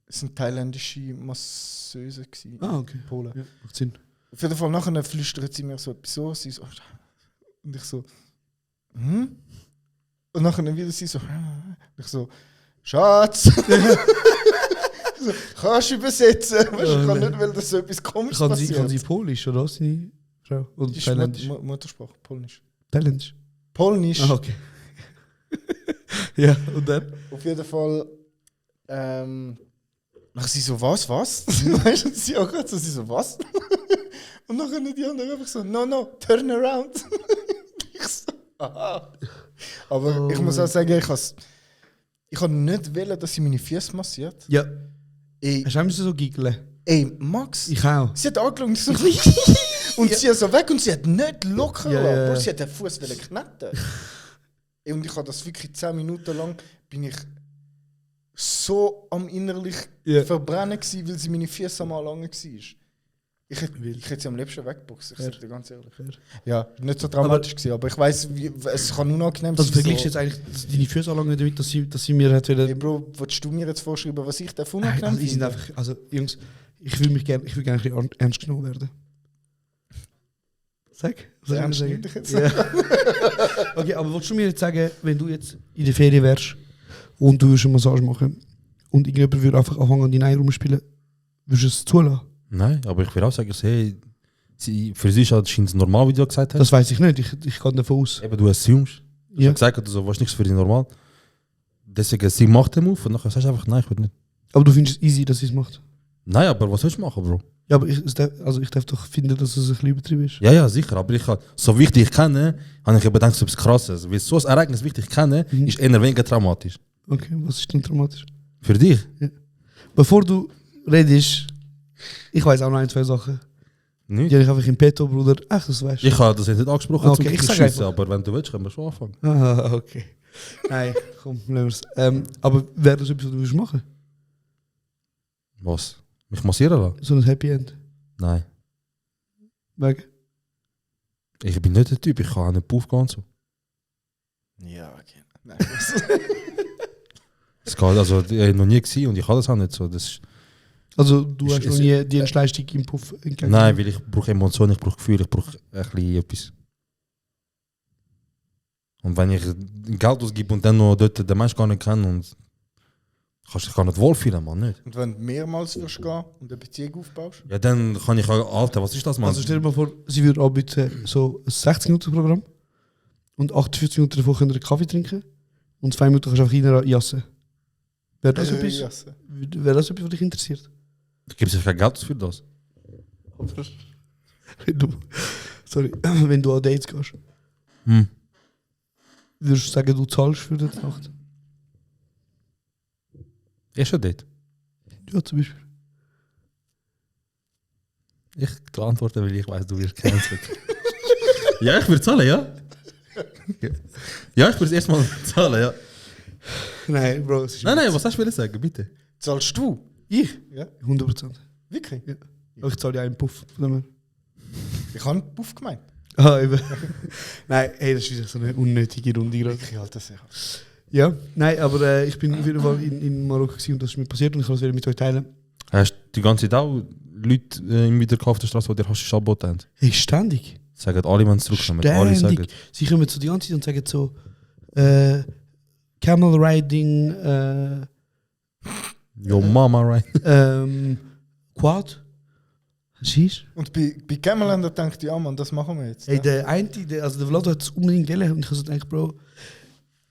Es sind thailändische Masseusen gewesen, Ah, okay. in Polen. Ja, macht Sinn. Auf jeden Fall nachher flüstert sie mir so etwas so, sie so, und ich so, hm? Und nachher wieder sie so, und ich so, Schatz! so, kannst du übersetzen? Weißt, ich kann nicht, weil das so etwas komisches Kann passiert. sie Polisch oder was? Seine Frau? Oder Die ist Thailändisch? Muttersprache, Polnisch. Thailändisch. Polnisch. Ah, okay. Ja, und dann? Auf jeden Fall, nachher sie so, was? Weißt du, und sie auch gerade so, sie so, was? Und nachher die anderen einfach so, no, turn around. Ich so, aha. Aber ich muss auch sagen, ich habe nicht wollen, dass sie meine Füße massiert. Ja. Ey, Hast du auch so giggeln? Max, Ich auch. sie hat angeschaut und so, und sie ist so weg und sie hat nicht locker Ja, gelassen. ja. Bro, sie hat den Fuß kneten. Ey, und ich habe das wirklich 10 Minuten lang, bin ich so am innerlich Ja. verbrennen gewesen, weil sie meine Füße am Anlangen war. Ich hätte sie am liebsten weggeboxt, ich Fair. sage dir ganz ehrlich. Fair. Ja, nicht so dramatisch gewesen, aber ich weiss, es kann unangenehm Also sein. vergleichst du jetzt eigentlich deine Füße anlangen damit, dass sie mir hat wieder... Ey Bro, willst du mir jetzt vorschreiben, was ich davon Nein, unangenehm also, die sind finde? einfach, also Jungs, ich will gerne ein bisschen ernst genommen werden. Sag? Was soll ich Ernst sagen? nimm dich jetzt. Ja. Okay, aber willst du mir jetzt sagen, wenn du jetzt in der Ferien wärst und du würdest eine Massage machen und irgendjemand würde einfach anfangen an deinen Eier rumspielen, würdest du es zulassen? Nein, aber ich will auch sagen, hey, für sie scheint es normal, wie du gesagt hast. Das weiß ich nicht, ich gehe davon aus. Eben, du assumst. Du Ja. hast gesagt, du so, was nichts für dich normal. Deswegen, sie macht den Move und dann sagst du einfach, nein, ich will nicht. Aber du findest es easy, dass sie es macht? Nein, aber was sollst du machen, Bro? Ja, aber ich darf doch finden, dass es ein bisschen übertrieben ist. Ja, ja, sicher, aber so wichtig ich kenne, habe ich gedacht, so etwas Krasses. Weil so ein Ereignis wichtig ich kenne, ist eher weniger traumatisch. Okay, was ist denn traumatisch? Für dich? Bevor du redest, ich weiß auch noch 1, 2 Sachen. Nicht? Die habe ich einfach im Petto, Bruder. Ach, das weißt du. Ich habe das jetzt nicht angesprochen, Okay, ich sag Schiessen, einfach. aber wenn du willst, können wir schon anfangen. Ah, okay. Nein, komm, lassen wir es. Aber wäre das etwas, was du willst machen? Was? Mich massieren lassen? So ein Happy End? Nein. Weg? Ich bin nicht der Typ, ich kann auch nicht Puff gehen und so. Ja, okay. Nein, Das geht, also, ich habe noch nie gesehen und ich kann das auch nicht so. Das ist, Also du Ist- hast noch ist- nie die Entschleistung im Puff entgegen? nein, weil ich brauche Emotionen, ich brauche Gefühl, ich brauche ein bisschen etwas. Und wenn ich Geld ausgebe und dann noch dort den Menschen gar nicht kenne und kannst dich gar nicht wohlfühlen, man, nicht. Und wenn du mehrmals wirst gehen und eine Beziehung aufbaust? Ja, dann kann ich auch, Alter, was ist das, man? Also stell dir mal vor, sie würde anbieten, so ein 60-Minuten-Programm und 48 Minuten davor könnt ihr einen Kaffee trinken und 2 Minuten kannst du einfach reinjassen. Wäre das etwas? Yes. Wäre das etwas, was dich interessiert? Ich gebe sich kein Geld für das. Wenn du, sorry, wenn du an Dates gehst, Hm. würdest du sagen, du zahlst für die Nacht? Ist schon dort. Ja, zum Beispiel. Ich antworte, weil ich weiß, du wirst cancelled. Ja, ich würde zahlen, ja. Ja, ich würde es erstmal zahlen, ja. Nein, Bro, es ist Nein, was hast du sagen, bitte? Zahlst du? Ich? Ja. 100%. Wirklich? Ja. Aber ich zahle ja einen Puff. Von dem her. Ich habe einen Puff gemeint. Ah, eben. Nein, hey, das ist wieder so eine unnötige Runde gerade. Ich halte das sicher. Ja, nein, aber ich bin auf jeden Fall in Marokko gewesen und das ist mir passiert und ich kann es wieder mit euch teilen. Hast du die ganze Zeit auch Leute im Wiederkauf auf der Straße, die dir Haschisch angeboten haben? Hey, ständig. Sagen alle, wenn sie zurückkommen. Alle sagen. Ständig. Sie kommen so die ganze Zeit und sagen so, Camel Riding, Yo, Mama, right? Quad. Siehst Und bei Cameländer denkt ja, Mann, das machen wir jetzt. Hey, ja? der eine, also der Vlado hat es unbedingt wollen und ich habe so gedacht, Bro,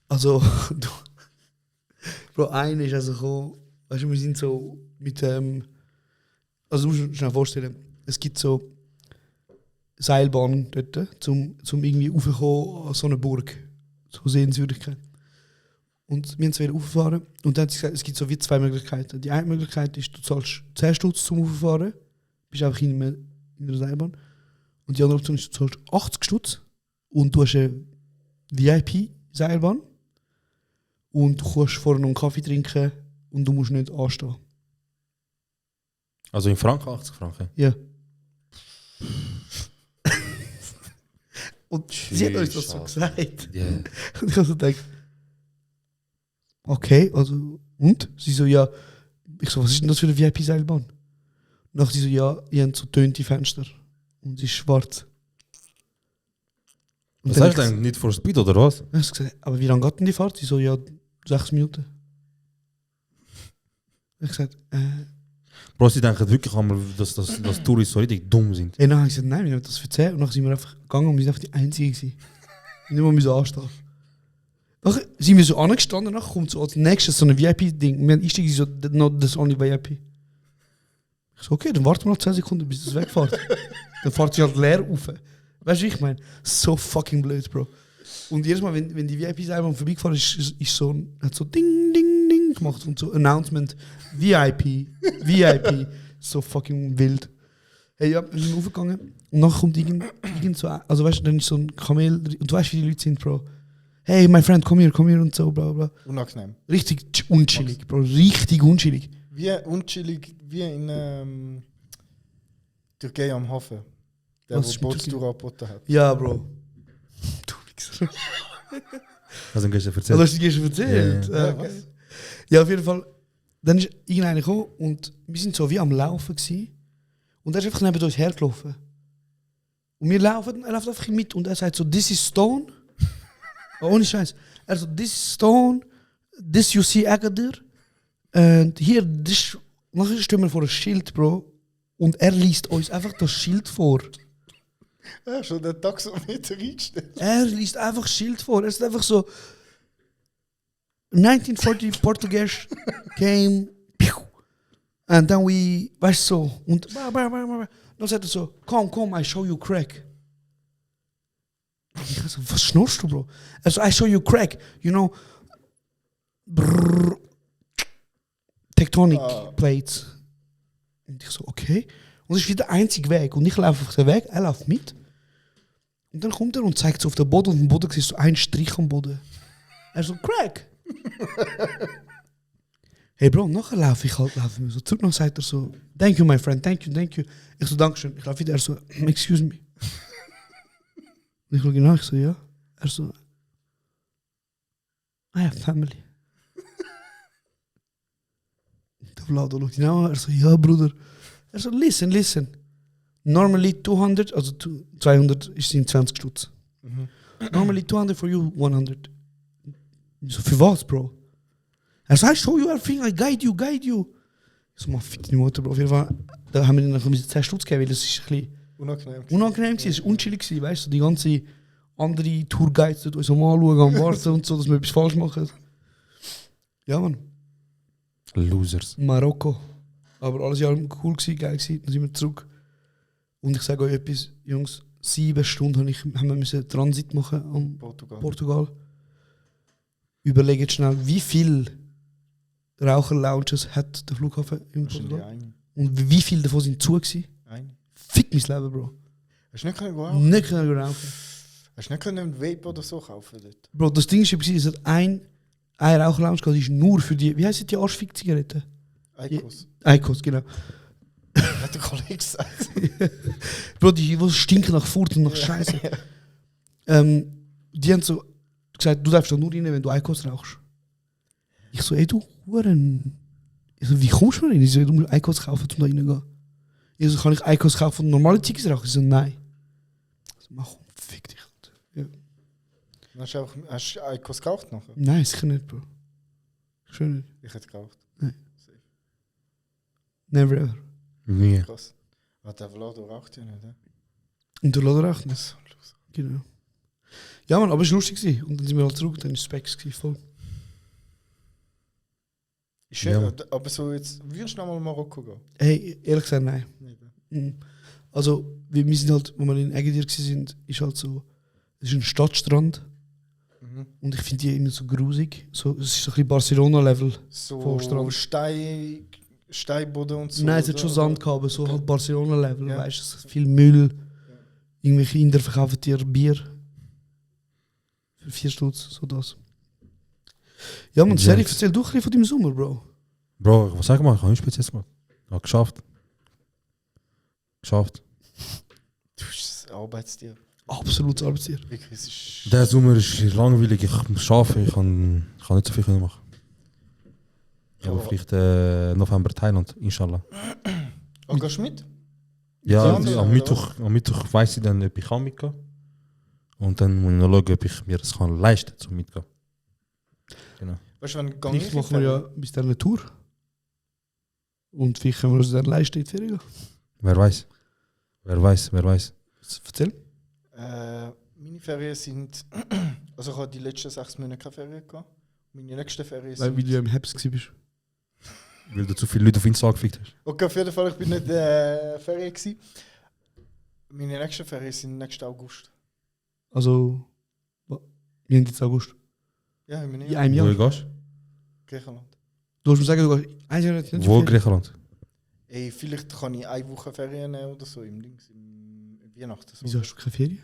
also, du, Bro, einer ist also gekommen, weißt du, wir sind so mit, also du musst dir schnell vorstellen, es gibt so Seilbahn dort, zum irgendwie raufkommen an so eine Burg, so Sehenswürdigkeit. Und wir haben es wieder rauffahren und dann hat sie gesagt, es gibt so wie 2 Möglichkeiten. Die eine Möglichkeit ist, du zahlst 10 Stutz zum Rauffahren, bist einfach in der Seilbahn. Und die andere Option ist, du zahlst 80 Stutz und du hast eine VIP-Seilbahn und du kannst vorher noch einen Kaffee trinken und du musst nicht anstehen. Also in Franken 80 Franken. Ja. Und sie hat uns das so gesagt. Yeah. Und ich habe so gedacht, okay, also, und? Sie so, ja, ich so, was ist denn das für eine VIP-Seilbahn? Und dann sie so, ja, ihr habt so tönte Fenster und sie ist schwarz. Und Was dann hast du hab denn? Nicht for Speed oder was? ich gesagt, aber wie lange geht denn die Fahrt? Sie so, ja, 6 Minuten. Ich gesagt, Bro, sie denken wirklich, dass Touristen so richtig dumm sind. dann habe ich gesagt, nein, wir haben das erzählt. Und dann sind wir einfach gegangen und wir sind einfach die Einzigen gewesen. Nicht mal müssen anstehen. Dann sind wir so angestanden, dann kommt so als nächstes so ein VIP-Ding. Wir einsteigen so, not this only VIP. Ich so, okay, dann warten wir noch 10 Sekunden, bis es wegfährt. Dann fährt sie halt leer rauf. Weißt du, wie ich meine? So fucking blöd, Bro. Und jedes Mal, wenn die VIP-Seilbahn vorbeigefahren ist, so, hat so Ding, Ding, Ding gemacht und so Announcement, VIP, VIP, so fucking wild. Hey, ja, wir sind raufgegangen und dann kommt irgend so, also weißt du, dann ist so ein Kamel, und du weißt, wie die Leute sind, Bro. Hey, my friend, komm hier und so, bla bla. Unangenehm. Richtig unchillig, Bro, richtig unchillig. Wie unchillig, wie in Türkei am Hafen. Der, Was ist wo mit Bootstour angeboten hat. Ja, Bro. Du Wichser. Also gestern Also erzählt. hast du dir schon erzählt? Ja. Okay. Ja, auf jeden Fall. Dann ist irgendeiner gekommen und wir sind so wie am Laufen gewesen. Und er ist einfach neben uns hergelaufen. Und wir laufen, er läuft einfach mit und er sagt so, this is stone. Oh, ohne Scheiß. Er so, this is stone, this you see Agadir. Und hier, this... Nachher stehen wir vor einem Schild, Bro. Und er liest uns einfach das Schild vor. Ja, schon den Taxometer eingestellt. Er liest einfach Schild vor. Er ist einfach so. 1940 Portuguese came, pew, and then we, weißt du, so, und dann sagt er so, come, I show you crack. Ich so, was schnurst du, Bro? Er so, I show you crack, you know, brrr, tectonic plates. Und ich so, okay. Und das ist wieder der einzige Weg. Und ich laufe auf den Weg, er läuft mit. Und dann kommt er und zeigt so auf den Boden. Und am Boden siehst du einen Strich am Boden. Er so, crack. Hey Bro, nachher laufe ich mir so zurück. Dann sagt er so, thank you my friend, thank you. Ich so, dankeschön. Ich laufe wieder, er so, excuse me. Und ich schaue nach, ich so, ja. Er so, I have family. Der Vlado schaut ihn an, er so, ja Bruder. Er so, listen. Normally 200, also 200 sind 20 Stutz. Normally 200 for you, 100. Ich so, für was, Bro? Er so, I show you everything, I guide you. Ich so, fick die Mutter, Bro. Auf jeden Fall, da haben wir dann 10 Stutz gegeben, weil das ist ein bisschen unangenehm gewesen, es war unchillig gewesen, weißt du, die ganze andere Tourguides dort uns mal anschauen, am warten und so, dass wir etwas falsch machen. Ja, Mann. Losers. Marokko. Aber alles ja cool gewesen, geil gewesen, dann sind wir zurück. Und ich sage euch etwas, Jungs, 7 Stunden haben wir müssen Transit machen am Portugal. Überlegt schnell, wie viel Raucher-Lounges hat der Flughafen im Portugal? Und wie viele davon sind zu gewesen? Fick mein Leben, Bro. Hast du nicht rauchen? Nicht rauchen. Hast du nicht einen Vape oder so kaufen dort? Bro, das Ding ist, es hat ein Raucher-Lounge gehabt, die ist nur für die, wie heisst die Arschfick-Zigaretten? Eikos, genau. Hat der Kollege gesagt. Bro, die stinken nach Furt und nach Scheiße. Die haben so gesagt, du darfst da nur rein, wenn du Eikos rauchst. Ich so, ey du Huren. Ich so, wie kommst du rein? Ich so, du musst Eikos kaufen, um da reingehen. Ich so, kann ich Eikos kaufen und normale Ziggis rauchen? Ich so, nein. Ich so, mach fick dich. Ja. Hast du Eikos gekauft nachher? Nein, sicher nicht, Bro. Schön nicht. Ich hätte gekauft. Never ever. Nie. Krass. Aber der Vlado raucht ja nicht, ne? Und der Lader raucht nicht. Genau. Ja, Mann, aber es war lustig gewesen. Und dann sind wir halt zurück und dann war es Specs voll. Schön, ja. Aber so jetzt, würdest du nochmal Marokko gehen? Hey, ehrlich gesagt, nein. Nicht. Also, wir sind halt, wo wir in Agadir waren, ist halt so, es ist ein Stadtstrand. Und ich finde die immer so grusig. So, es ist so ein bisschen Barcelona-Level so von Strand. Steinboden und so. Nein, es hat schon Sand gehabt, aber so halt Barcelona-Level. Ja. Weißt du, es ist viel Müll. Irgendwelche Inder verkaufen dir Bier. Für 4 Stutz, so das. Ja, man, Seri, erzähl du ein bisschen von deinem Sommer, Bro. Bro, was sag mal, ich habe nichts Spezielles gemacht. Ich habe geschafft. Du bist ein Arbeitstier. Absolutes Arbeitstier. Wirklich, Der Sommer ist langweilig, ich muss arbeiten, ich kann nicht so viel machen. Aber vielleicht November Thailand, inshallah. Und gehst du mit? Ja, am Mittwoch weiss ich dann, ob ich mitgehen kann. Und dann muss ich noch schauen, ob ich mir das kann leisten kann, zum mitgehen. Genau. Weißt du, wenn Vielleicht machen wir ja bis dann eine Tour. Und vielleicht können wir uns dann leisten, in die Ferien gehen. Wer weiß. Erzähl. Meine Ferien sind... Also ich habe die letzten 6 Monate keine Ferien gehabt. Meine nächsten Ferien Weil sind... wie du im Herbst warst. Weil du zu viele Leute auf Insta geflickt hast. Okay, auf jeden Fall, ich bin nicht Ferien gewesen. Meine nächsten Ferien sind nächsten August. Also... Wir haben jetzt August. Ja, in In einem Jahr. Wo gehst du? Griechenland. Du hast mir gesagt, du gehst ein Jahr nicht Wo Ferien. Griechenland? Ey, vielleicht kann ich 1 Woche Ferien nehmen oder so im Weihnachten. So. Wieso hast du keine Ferien?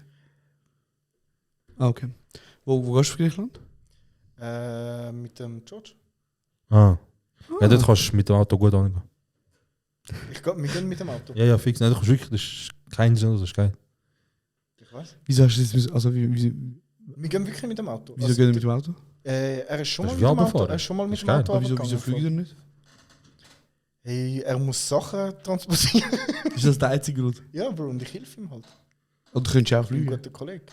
Ah, okay. Wo gehst du für Griechenland? Mit dem George. Ja, dort kannst du mit dem Auto gut angehen. Wir gehen mit dem Auto. Ja, fix. Nein, du kannst wirklich, das ist kein Sinn, das ist geil. Ich weiß. Wieso hast du das... Also, Wir gehen wirklich mit dem Auto. wieso gehen wir mit dem Auto? Er ist schon Das mal ist mit dem wie Auto. Autofahren. Er ist schon mal mit Das dem ist Auto Aber wieso runtergegangen. fliegt er nicht? Hey, er muss Sachen transportieren. Ist das der einzige Grund? Ja, Bro, und ich helfe ihm halt. Oder du könntest auch Ein fliegen? guter Kollege.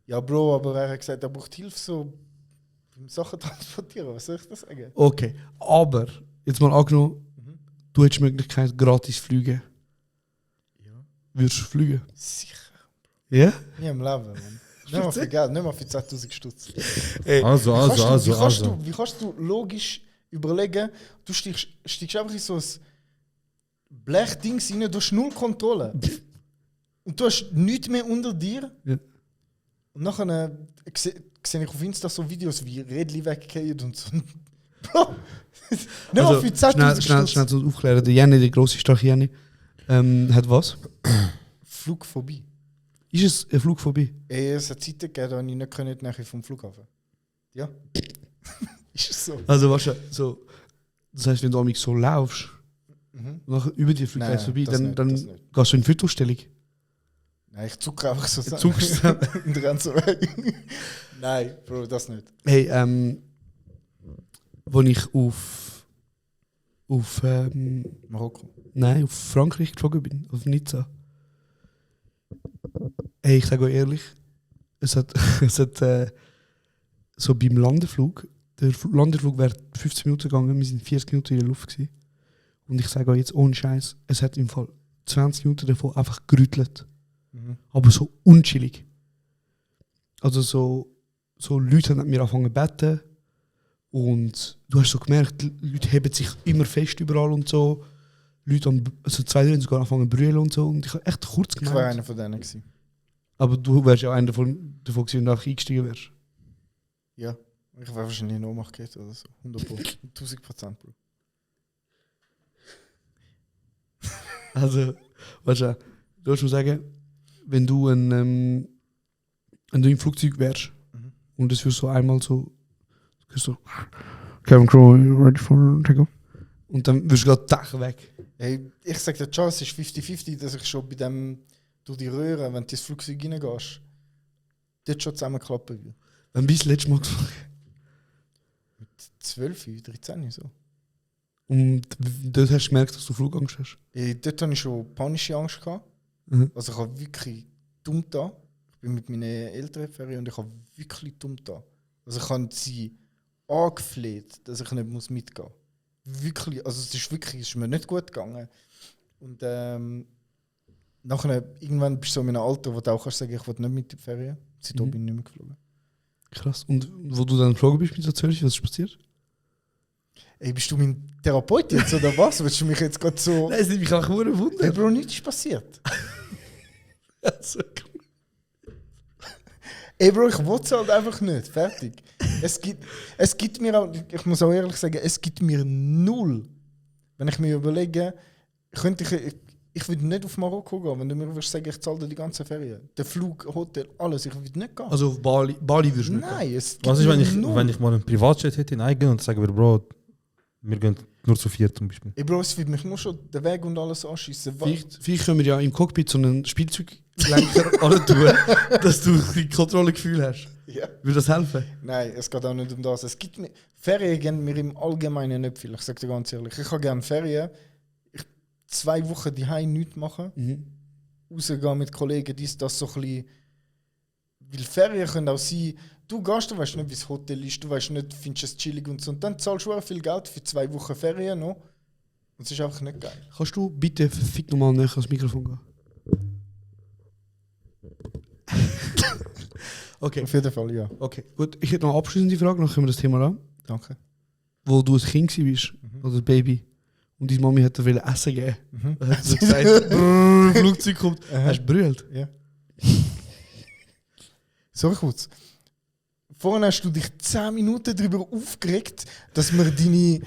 Ja, Bro, aber er hat gesagt, er braucht Hilfe so beim Sachen transportieren. Was soll ich das sagen? Okay, aber jetzt mal angenommen, du hättest die Möglichkeit gratis fliegen. Ja. Würdest du fliegen? Sicher. Ja? Nie im Leben, Mann. Nicht mal für Geld, nicht mal für 10.000 Stutz. Also. Wie kannst du logisch überlegen, du steigst einfach in so ein Blechding rein, du hast null Kontrolle. Und du hast nichts mehr unter dir. Ja. Und nachher sehe ich auf Insta so Videos wie Rädchen weggehen und so. Bro! Nicht mal für 10.000 schnell zum Aufklären. Der Jenny, der grosse, starke Jenny, hat was? Flugphobie. Ist es eine Flugphobie? Es hat Zeiten gegeben, da ich nicht in die Nähe vom Flughafen. Ja. Ist es so? Also, weißt du, so, das heißt, wenn du amig so laufst, nachher über die Flugreise Nein, vorbei, das dann, nicht, dann das nicht. gehst du in die Fotostellung. Nein, ich zucke einfach so Zuckst und renn so weg. Nein, Bro, das nicht. Hey, als ich auf Marokko. nein, auf Frankreich geflogen bin, auf Nizza. Hey, ich sage euch ehrlich, es hat so beim Landeflug, der Landeflug wäre 15 Minuten gegangen, wir sind 40 Minuten in der Luft gewesen. Und ich sage euch jetzt ohne Scheiß, es hat im Fall 20 Minuten davon einfach gerüttelt. Aber so unchillig. Also so Leute haben mir angefangen zu beten und du hast so gemerkt, die Leute heben sich immer fest überall und so. Leute also 2, 3 haben sogar angefangen zu brüllen und so und ich habe echt kurz Ich war gemerkt. einer von denen gewesen. Aber du wärst ja auch einer davon gewesen, wenn du auch eingestiegen wärst. Ja. Ich wäre wahrscheinlich in Ohnmacht geht oder so. 100%. 1000%, Bro. Also, weißt du musst mir sagen, wenn du im Flugzeug wärst und es wird so einmal so, du so, Cabin Crew, you ready for takeoff? Und dann wirst du gerade Dach weg. Hey, ich sag dir, die Chance ist 50-50, dass ich schon bei dem durch die Röhre, wenn du ins Flugzeug reingehst, dort schon zusammenklappen will. Wann bist du das letzte Mal geflogen? Mit 12, 13 so. Und dort hast du gemerkt, dass du Flugangst hast. Dort hatte ich schon panische Angst gehabt. Also ich habe wirklich dumm da. Ich bin mit meinen Eltern in der Ferien und ich habe wirklich dumm da. Also ich habe sie angefleht, dass ich nicht mitgehen muss. Wirklich, also es ist mir nicht gut gegangen. Und nachher, irgendwann bist du so in einem Alter, wo du auch kannst sagen, ich will nicht mit in die Ferien. Seitdem bin ich nicht mehr geflogen. Krass. Und wo du dann geflogen bist mit so 12, was ist passiert? Ey, bist du mein Therapeut jetzt oder was? Willst du mich jetzt gerade so... Nein, es nimmt mich auch nur Wunder. Hey Bro, nichts ist passiert. Ey Bro, ich will es halt einfach nicht. Fertig. Es gibt mir auch, ich muss auch ehrlich sagen, es gibt mir null. Wenn ich mir überlege, ich würde nicht auf Marokko gehen, wenn du mir würdest sagen, ich zahle dir die ganze Ferien. Der Flug, Hotel, alles, ich würde nicht gehen. Also auf Bali würdest du nicht gehen? Nein, es gibt Was ist, mir null. wenn ich mal einen Privatjet hätte in eigen und sagen würde, Bro, wir gehen nur zu 4 zum Beispiel. Ey Bro, es würde mich nur schon den Weg und alles anschießen. Vielleicht können wir ja im Cockpit so einen Spielzeuglenker alle tun, dass du die Kontrollegefühl hast. Ja. Würde das helfen? Nein, es geht auch nicht um das. Es gibt mir, Ferien gehen mir im Allgemeinen nicht viel. Ich sage dir ganz ehrlich. Ich habe gerne Ferien. 2 Wochen daheim nichts machen. Rausgehen mit Kollegen, das so ein bisschen. Weil Ferien können auch sein, du gehst, du weißt nicht, wie das Hotel ist, du weißt nicht, findest es chillig und so. Und dann zahlst du auch viel Geld für 2 Wochen Ferien noch. Und es ist einfach nicht geil. Kannst du bitte verfickt nochmal näher ans Mikrofon gehen? Okay. Auf jeden Fall, ja. Okay, gut. Ich hätte noch eine abschließende Frage, dann können wir das Thema an. Danke. Wo du ein Kind warst, oder ein Baby, und deine Mami hat dir Essen geben. Dann hat sie gesagt, brrr, Flugzeug kommt. Hast du brüllt? Ja. So kurz. Vorhin hast du dich 10 Minuten darüber aufgeregt, dass wir deine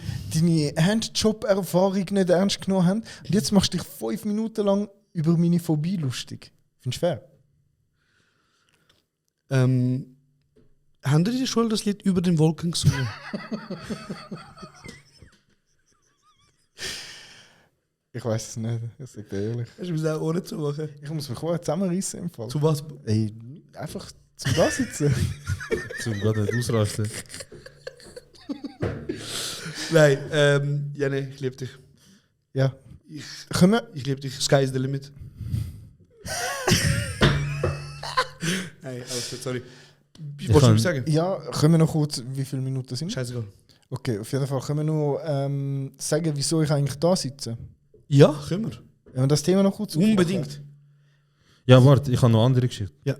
Handjob-Erfahrung nicht ernst genommen haben. Und jetzt machst du dich 5 Minuten lang über meine Phobie lustig. Findest du fair? Haben die in der Schule das Lied «Über den Wolken» gesungen? Ich weiß es nicht, ich sage dir ehrlich. Hast du mir auch Ohren zu machen? Ich muss mich auch zusammenreißen im Fall. Zu was? Ey, einfach zum da sitzen. Zum gerade nicht ausrasten. Nein, Janne, ich liebe dich. Ja. Ich Können liebe dich. Sky is the limit. Nein, alles gut, sorry. Was soll ich sagen? Ja, können wir noch kurz, wie viele Minuten sind? Scheißegal. Okay, auf jeden Fall können wir noch sagen, wieso ich eigentlich da sitze. Ja, können wir. Wenn wir das Thema noch kurz Unbedingt. Ja, warte, ich habe noch eine andere Geschichte. Ja.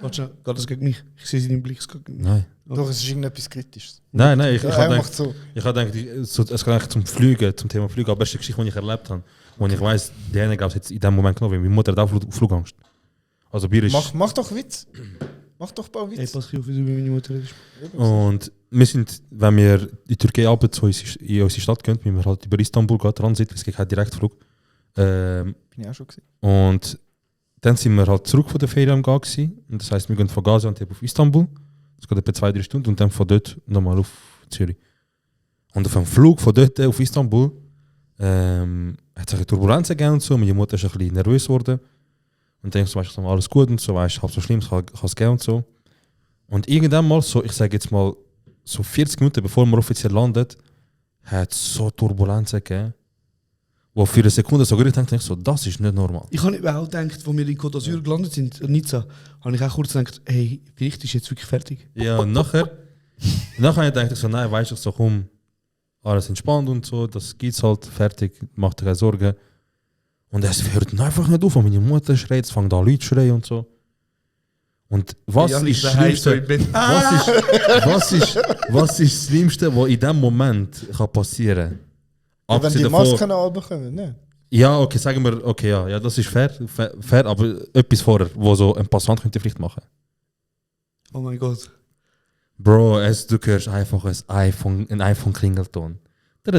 Warte, geht das gegen mich? Ich sehe seinen Blick, es geht gegen mich. Nein. Doch, es ist irgendetwas Kritisches. Nein, ich Ja, habe er macht gedacht, so. ich habe gedacht, es geht eigentlich zum Thema Flügen, aber es ist eine Geschichte, die ich erlebt habe. Und ich weiss, der eine gab es jetzt in dem Moment genommen, weil meine Mutter hat auch Flugangst. Also Bier ist... Mach doch Witz. Mach doch ein paar Ey, Witz. pass auf, wie du über meine Mutter redest. Und wir sind, wenn wir in die Türkei runter zu uns in unsere Stadt gehen, müssen wir halt über Istanbul gehen, Transit, es gibt keinen Direktflug. Bin ich auch schon gesehen. Und dann sind wir halt zurück von der Ferien am Gehen gewesen. Und das heisst, wir gehen von Gaziantep auf Istanbul. Das geht etwa 2-3 Stunden und dann von dort nochmal auf Zürich. Und auf dem Flug von dort auf Istanbul hat es eine Turbulenz gegeben und so. Meine Mutter ist ein bisschen nervös geworden. Und dann so, weißt du, alles gut und so, weißt du, halb so schlimm, es kann es gehen und so. Und irgendwann mal, so, ich sage jetzt mal, so 40 Minuten bevor wir offiziell landet, hat es so Turbulenzen gegeben, wo für eine Sekunde so gerichtet denke ich so, das ist nicht normal. Ich habe auch gedacht, als wir in Côte d'Azur gelandet sind, in Nizza, habe ich auch kurz gedacht, hey, vielleicht ist jetzt wirklich fertig. Ja, und nachher dachte ich so, nein, weißt du, so komm, alles entspannt und so, das geht's halt, fertig, mach dir keine Sorgen. Und es hört einfach nicht auf, meine Mutter schreit, es fangen an Leute zu schreien und so. Und was Ja, ist das daheim so Schlimmste? im Bett. Was ist das Schlimmste, was in diesem Moment kann passieren kann? Ja, wenn die Masken anbekommen, ne? Ja, okay, sagen wir, okay, ja, das ist fair, aber etwas vorher, wo so ein Passant könnte vielleicht machen. Oh mein Gott. Bro, du hörst einfach ein iPhone-Klingelton. Bro,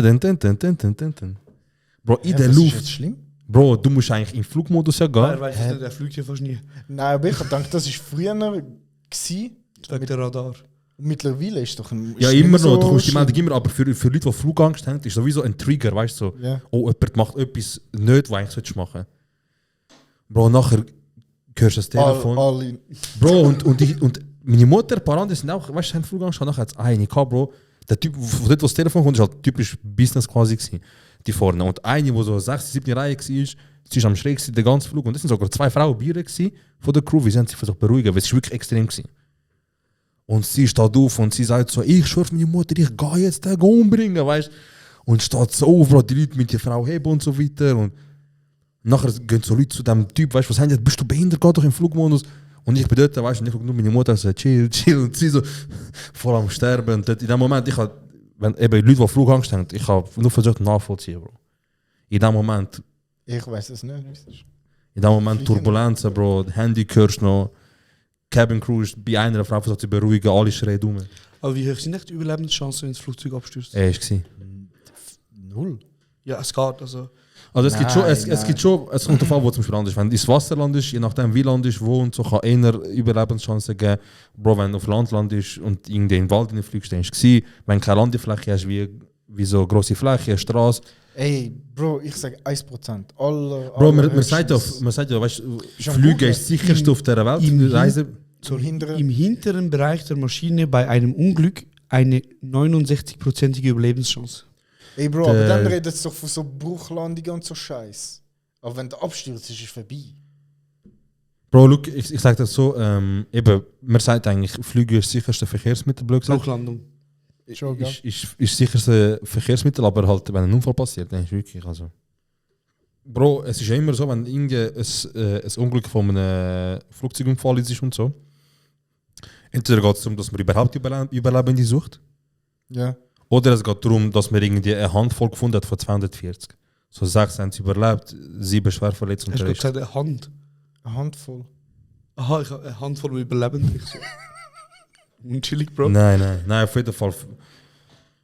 in Ja, der was ist Luft. jetzt schlimm? Bro, du musst eigentlich im Flugmodus ja Wer gehen. weiß es nicht, der fliegt ja fast nie. Nein, aber ich denke, das war früher gewesen. Wegen der Radar. Und mittlerweile ist doch ein. Ja, ist immer nicht mehr noch, du kommst die schlimm. Meldung immer, aber für Leute, die Flugangst haben, ist sowieso ein Trigger, weißt du, so, Ja. oh, jemand macht etwas nicht, was eigentlich solltest machen. Bro, nachher hörst du das Telefon. Alle. Bro, und meine Mutter, ein paar andere sind auch, weißt du, haben Flugangst, nachher hat es eine gehabt, Bro. Der Typ, von dort, wo das Telefon kommt, ist halt typisch Business quasi gewesen, die vorne. Und eine, die so 6., 7. Reihe war, sie ist am Schräg gewesen, der ganze Flug. Und das sind sogar 2 Frauen Bier gewesen von der Crew, wie sie haben sich versucht beruhigen, weil es ist wirklich extrem gewesen. Und sie steht auf und sie sagt so, ich schwöre meine Mutter, ich gehe jetzt den umbringen, weißt du. Und steht so auf, Bro, die Leute mit der Frau heben und so weiter. Und nachher gehen so Leute zu dem Typ, weißt du, was haben die, bist du behindert, geh doch im Flugmodus. Und ich bin dort, weißt du, und ich gucke nur meine Mutter so, chill. Und sie so voll am Sterben. Und dort, in dem Moment, wenn eben Leute, die Flugangst haben, ich habe nur versucht nachvollziehen, Bro. In dem Moment, Ich weiß es nicht. Turbulenzen, Bro, Handy hörst noch, Cabin Crew ist bei einer Frau versucht zu beruhigen, alle schreien rum. Aber wie hoch sind echt die Überlebenschancen, wenn das Flugzeug abstürzt? Er war. 0. Ja, es geht. Also Also es Nein, gibt schon, es kommt davon, wo zum Beispiel Land ist. Wenn es Wasserland ist, je nachdem wie Land ist, wo und so, kann einer Überlebenschancen geben. Bro, wenn du auf Land ist und irgendwie in den Wald fliegst, dann ist es. Wenn du keine Landefläche hast, wie so grosse Fläche, eine Straße. Ey, Bro, ich sage 1%. Bro, man sagt ja, weißt du, Ist am Flüge Googlen. ist das sicherste auf dieser Welt. Im Reisen. Zum Hinteren. im hinteren Bereich der Maschine bei einem Unglück eine 69%ige Überlebenschance. Ey, Bro, aber dann redet es doch von so Bruchlandungen und so Scheiß. Aber wenn der abstürzt, ist es vorbei. Bro, look, ich sage das so, eben, man sagt eigentlich, Flüge ist das sicherste Verkehrsmittel, blöd gesagt. Bruchlandung. Schon, gell? Ist das sicherste Verkehrsmittel, aber halt, wenn ein Unfall passiert, dann ist wirklich, also... Bro, es ist ja immer so, wenn ein Unglück von einem Flugzeugunfall ist und so, entweder geht es darum, dass man überhaupt Überlebende sucht, Ja. oder es geht darum, dass man irgendwie eine Handvoll gefunden hat von 240. So 6 haben sie überlebt, 7 schwer verletzt und Hast du der gerade Rest. gesagt, eine Hand? Eine Handvoll. Aha, ich habe eine Handvoll Überlebende. Ich so. Unchillig, Bro. Nein, auf jeden Fall.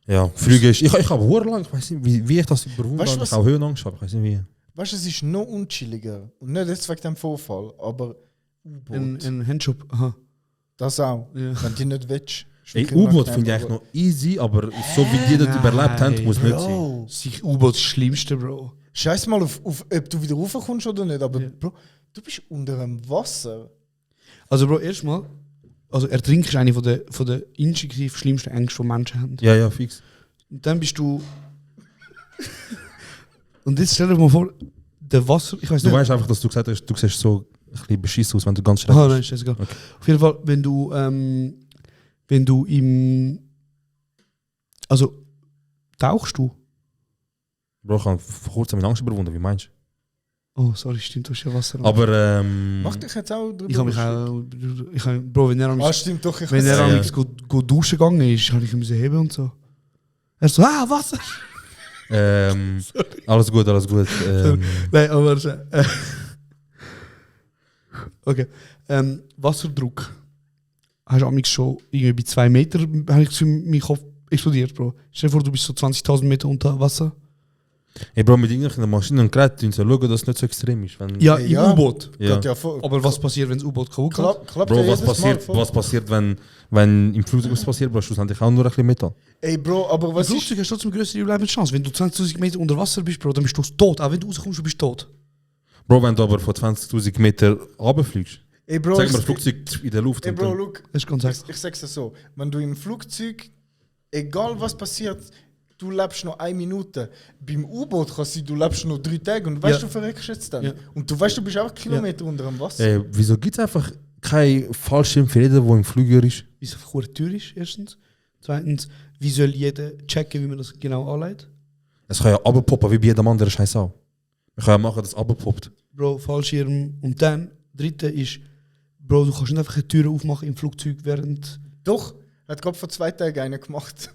Ja, Flüge ist... Ich habe lang, ich weiß nicht, wie ich das überwunden Weißt du habe. was? Ich habe Höhenangst, aber ich weiß nicht wie. Weißt du, es ist noch unchilliger. Und nicht jetzt wegen dem Vorfall, aber U-Boot. Ein Handjob. Aha. Das auch. Ja. Wenn du nicht willst. ist Ey, wirklich U-Boot unangenehm, finde ich eigentlich aber- noch easy, aber so wie die das überlebt haben, muss nicht sein. Bro, Sich U-Boot das Schlimmste, Bro. scheiß mal auf, ob du wieder raufkommst oder nicht, aber Ja. Bro, du bist unter dem Wasser. Also, Bro, erstmal, also Ertrinken ist eine von der instinktiv schlimmsten Ängste, die Menschen haben. Ja, fix. Und dann bist du. Und jetzt stell dir mal vor, der Wasser. Ich weiß Du nicht. weißt einfach, dass du gesagt hast, du siehst so ein bisschen beschissen aus, wenn du ganz schlecht Aha, nein, bist. scheißegal. Okay. Auf jeden Fall, wenn du im. Also, tauchst du? Bro, ich habe vor kurzem meine Angst überwunden, wie meinst du? Oh, sorry, stimmt, du hast ja Wasser. Aber Mach dich jetzt auch drüber. ich habe mich auch... Bro, wenn er Ah, stimmt doch. wenn er Ja. go duschen gegangen ist, habe ich ihn heben und so. Er so, Wasser! alles gut, alles gut. Nein, aber... okay. Wasserdruck. Hast du amigs schon irgendwie bei 2 Meter, habe ich mein Kopf explodiert, Bro. Stell dir vor, du bist so 20.000 Meter unter Wasser. Hey Bro, mit irgendwelchen Maschinen und Geräten schauen, dass es nicht so extrem ist. Wenn, Ja, Ja. im U-Boot. Ja. Geht ja voll. Aber was passiert, wenn das U-Boot kaputt geht? Klappt Bro, ja was jedes Mal passiert, voll. was passiert, wenn im Flugzeug was passiert, Bro? Schlussendlich auch nur ein bisschen Metall. Ey, Bro, aber Im was ist... Flugzeug hast du trotzdem eine größere Überlebenschance. Wenn du 20.000 Meter unter Wasser bist, Bro, dann bist du tot. Auch wenn du rauskommst, du bist tot. Bro, wenn du aber von 20.000 Meter runterfliegst, Ey, Bro, sag mal, ich- das Flugzeug in der Luft. Ey, und Bro, dann- look. Das ist ganz einfach. Ich sag's dir so. Wenn du im Flugzeug, egal was passiert, du lebst noch 1 Minute. Beim U-Boot kann es sein, du lebst noch 3 Tage und weißt Ja. du verreckst jetzt dann. Ja. Und du weißt, du bist auch Kilometer unter dem Wasser. Wieso gibt es einfach keinen Fallschirm für jeden, der im Flüger ist? Wie es einfach eine Tür ist, erstens. Zweitens, wie soll jeder checken, wie man das genau anlegt? Es kann ja runterpoppen, wie bei jedem anderen Scheiß auch. Wir können ja machen, dass es runterpoppt. Bro, Fallschirm. Und dann, dritte ist, Bro, du kannst nicht einfach eine Tür aufmachen im Flugzeug während... Doch, hat gerade vor 2 Tagen einer gemacht.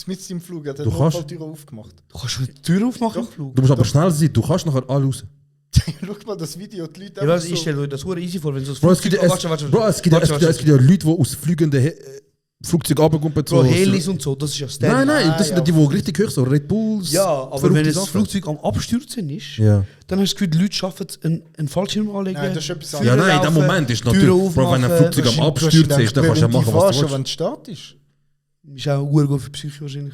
Mit im Flug hat er Du kannst- Notfalltür aufgemacht. Du kannst eine Tür aufmachen im Doch. Flug. Du musst aber schnell sein, du kannst nachher alle raus. Schau mal das Video, die Leute Ja, was, einfach ich stelle euch das hure easy vor, wenn so das Bro, es gibt, Flugzeug... Warte. Bro, es gibt ja Leute, die aus fliegenden Flugzeugen runterkommen. Bro, Helis und so, das ist ja Nein, Stand. nein, das ja. sind die, die richtig hoch sind, Red Bulls. Ja, aber verrückte wenn das Sachen. Flugzeug am Abstürzen ist, Ja. dann hast du das Gefühl, die Leute schaffen es, einen Fallschirm anlegen. Nein, das ist etwas Ja, anderes. nein, in dem Moment ist natürlich. Türen Bro, wenn ein aufmachen. Flugzeug am Du hast Abstürzen gedacht, ist, dann kannst du ja machen, präventiv was du anstehen, wenn willst. es Start ist. Ist auch hure gut für die Psyche wahrscheinlich.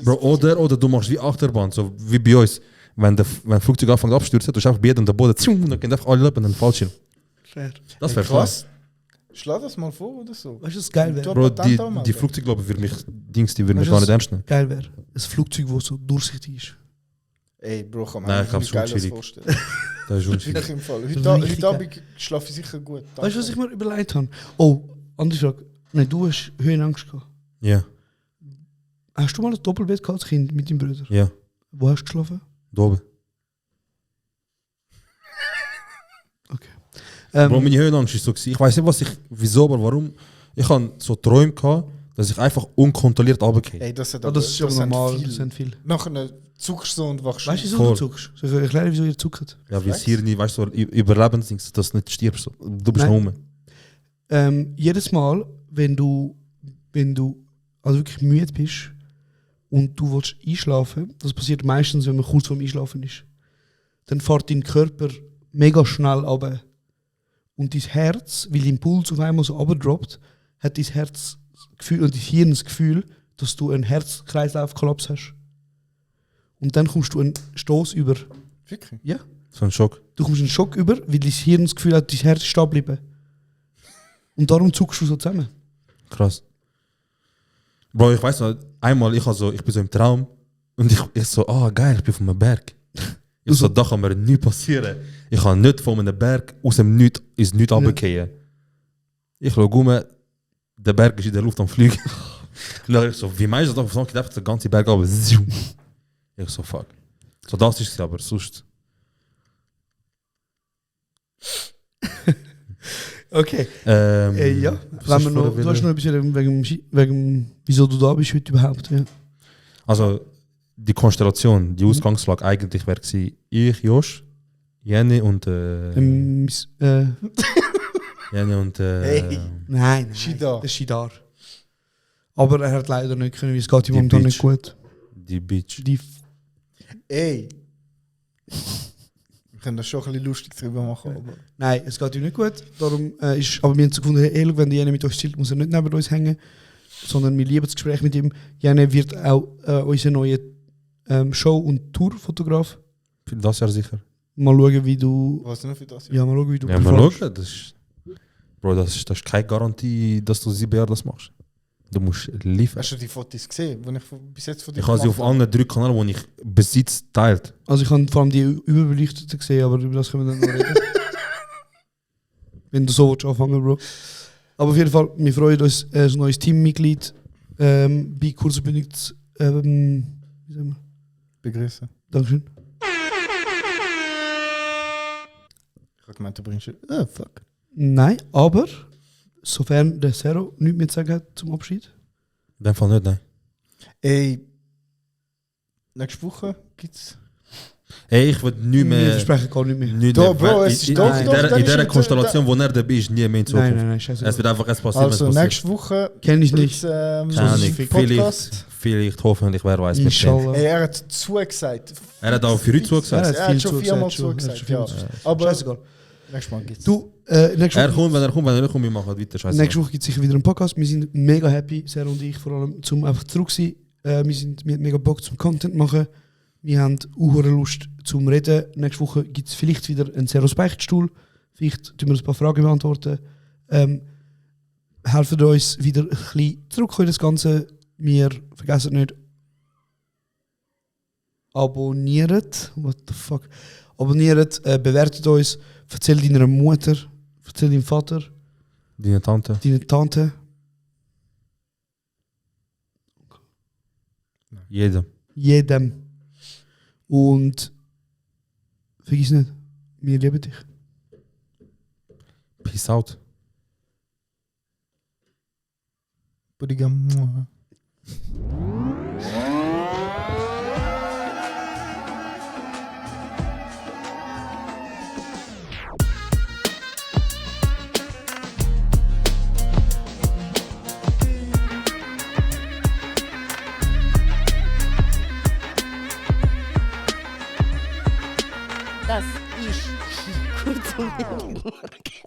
Bro, oder du machst wie Achterbahn, so wie bei uns. Wenn ein Flugzeug anfängt abzustürzen, du schaffst bei jedem den Boden, zoom, dann gehen einfach alle ab und dann Fallschirm. Fair. Das wäre krass. Krass. Schlag das mal vor oder so. Weißt du, was geil wäre? Du- Bro, Patent die anmelden. Flugzeuge, glaube ich, würden mich, die würden mich Weißt du, gar nicht was ernst nehmen. geil wäre? Ein Flugzeug, das so durchsichtig ist. Ey, Bro, kann man Nein, mir ich glaub, nichts schon Geiles chillig. vorstellen. Das ist unschwierig. Wirklich im Fall. ist Heute richtig Abend schlafe ich sicher gut. Weißt du, was ich mir überlegt habe? Oh, andere Frage. Nein, du hast Höhenangst gehabt. Ja, Hast du mal ein Doppelbett gehabt als Kind mit deinem Bruder? ja, Wo hast du geschlafen? da oben. Okay. Bro, meine Höhenangst ist so gewesen. Ich weiß nicht, wieso, aber warum. Ich hatte so Träume gehabt, dass ich einfach unkontrolliert runtergehe. Ey, das, hat ja, aber- das ist schon sind normal. viel. Das sind viel. Nachher zuckst du so und wachst Weißt du, auf. wieso Voll. du zuckst? Soll ich erklären, wieso ihr zuckt? Ja, wie das Hirn, weißt du, so Überlebensdings, dass du nicht stirbst. So. Du bist Nein. noch rum. Jedes Mal, wenn du also wirklich müde bist und du willst einschlafen, das passiert meistens, wenn man kurz vorm Einschlafen ist, dann fährt dein Körper mega schnell runter. Und dein Herz, weil dein Puls auf einmal so runterdroppt, hat dein Herz das Gefühl, und dein Hirn das Gefühl, dass du einen Herz-Kreislauf-Kollaps hast. Und dann kommst du einen Stoß über. Wirklich? Ja. So ein Schock. Du kommst einen Schock über, weil dein Hirn das Gefühl hat, dein Herz ist stehen geblieben. Und darum zuckst du so zusammen. Krass. Bro, ich weiß noch, einmal, ich bin so im Traum und ich so, geil, ich bin von einem Berg. Ich so, da kann mir nichts passieren. Ich kann nicht von einem Berg aus dem Nichts ins Nichts runterfallen. Ich schaue um, der Berg ist in der Luft am Fliegen. Und dann ich so, wie meinst du das? Ich dachte, der ganze Berg runter. Ich so, fuck. So, das ist es, aber sonst. Okay. Ja, was wenn wir hast noch, du hast noch etwas wegen wieso du da bist heute überhaupt. Ja. Also, die Konstellation, die Ausgangslage eigentlich wäre gewesen, ich, Josh, Jenny und Jenny und Hey. Nein, Shidar. das ist Shidar. Aber er hat leider nicht können, weil es geht ihm Die momentan Bitch. nicht gut. die Bitch. Die Ey. Wir können da schon ein bisschen lustig drüber machen. Aber Nein, es geht ihm nicht gut. Darum ist, aber wir haben so gefunden, hey, look, wenn Jene mit uns chillt, muss er nicht neben uns hängen, sondern wir lieben das Gespräch mit ihm. Jene wird auch unser neuer Show- und Tourfotograf. Für das Jahr sicher. Mal schauen, wie du. was nur für das? Ja, mal schauen, wie du. Ja, mal performst. schauen. Bro, das ist keine Garantie, dass du 7 Jahre das machst. Du musst liefern. Hast du die Fotos gesehen, die ich bis jetzt von dir Ich habe sie auf gemacht habe? allen 3 Kanälen, die ich besitze, teilt. Also ich habe vor allem die überbelichteten gesehen, aber über das können wir dann noch reden. Wenn du so willst anfangen, Bro. Aber auf jeden Fall, wir freuen uns, ein neues Teammitglied bei Kurzbündig wie sagen wir? Begrüßen. Dankeschön. Ich habe gemeint, du bringst... Oh, fuck. Nein, aber sofern der Zero nichts mehr zu sagen hat zum Abschied. In dem Fall nicht, nein. Ey, nächste Woche gibt's... Hey, ich würde nicht Wir mehr... versprechen gar nicht mehr. Nicht Doch, mehr, Bro, weil es ist in, doch, in, doch, der, dann in ist der jetzt, Konstellation, wo er dabei ist, nie mehr in Zukunft. Nein, scheiße. Es wird einfach erst passieren, Also, wenn es passiert. nächste Woche Kenn ich nicht. gibt's, Keine Ahnung, Podcast. vielleicht, hoffentlich, wer weiß. mit wem. Inshallah. Ey, er hat zugesagt. Er hat auch für uns zugesagt. Er hat viel schon zugesagt, 4-mal schon. zugesagt, Er ja. hat schon viel Aber Scheißegal. nächstes Mal gibt's. Du, nächste Er Woche, kommt, wenn er kommt, wir machen weiter. Scheiße. nächste Woche gibt es sicher wieder einen Podcast. Wir sind mega happy, Sarah und ich vor allem, zum einfach zurück sein. Wir haben mega Bock zum Content machen. Wir haben auch Lust zum Reden. Nächste Woche gibt es vielleicht wieder einen Seros Beichtstuhl. Vielleicht tun wir ein paar Fragen beantworten. Helfen uns wieder ein bisschen zurück in das Ganze. Wir vergessen nicht, abonniert. What the fuck? Abonniert, bewertet uns, erzählt deiner Mutter, erzählt deinem Vater, Deine Tante. deiner Tante. Jeder. Jedem. Und vergiss nicht, wir lieben dich. Peace out. Polygam. Das ist kurz und bündig.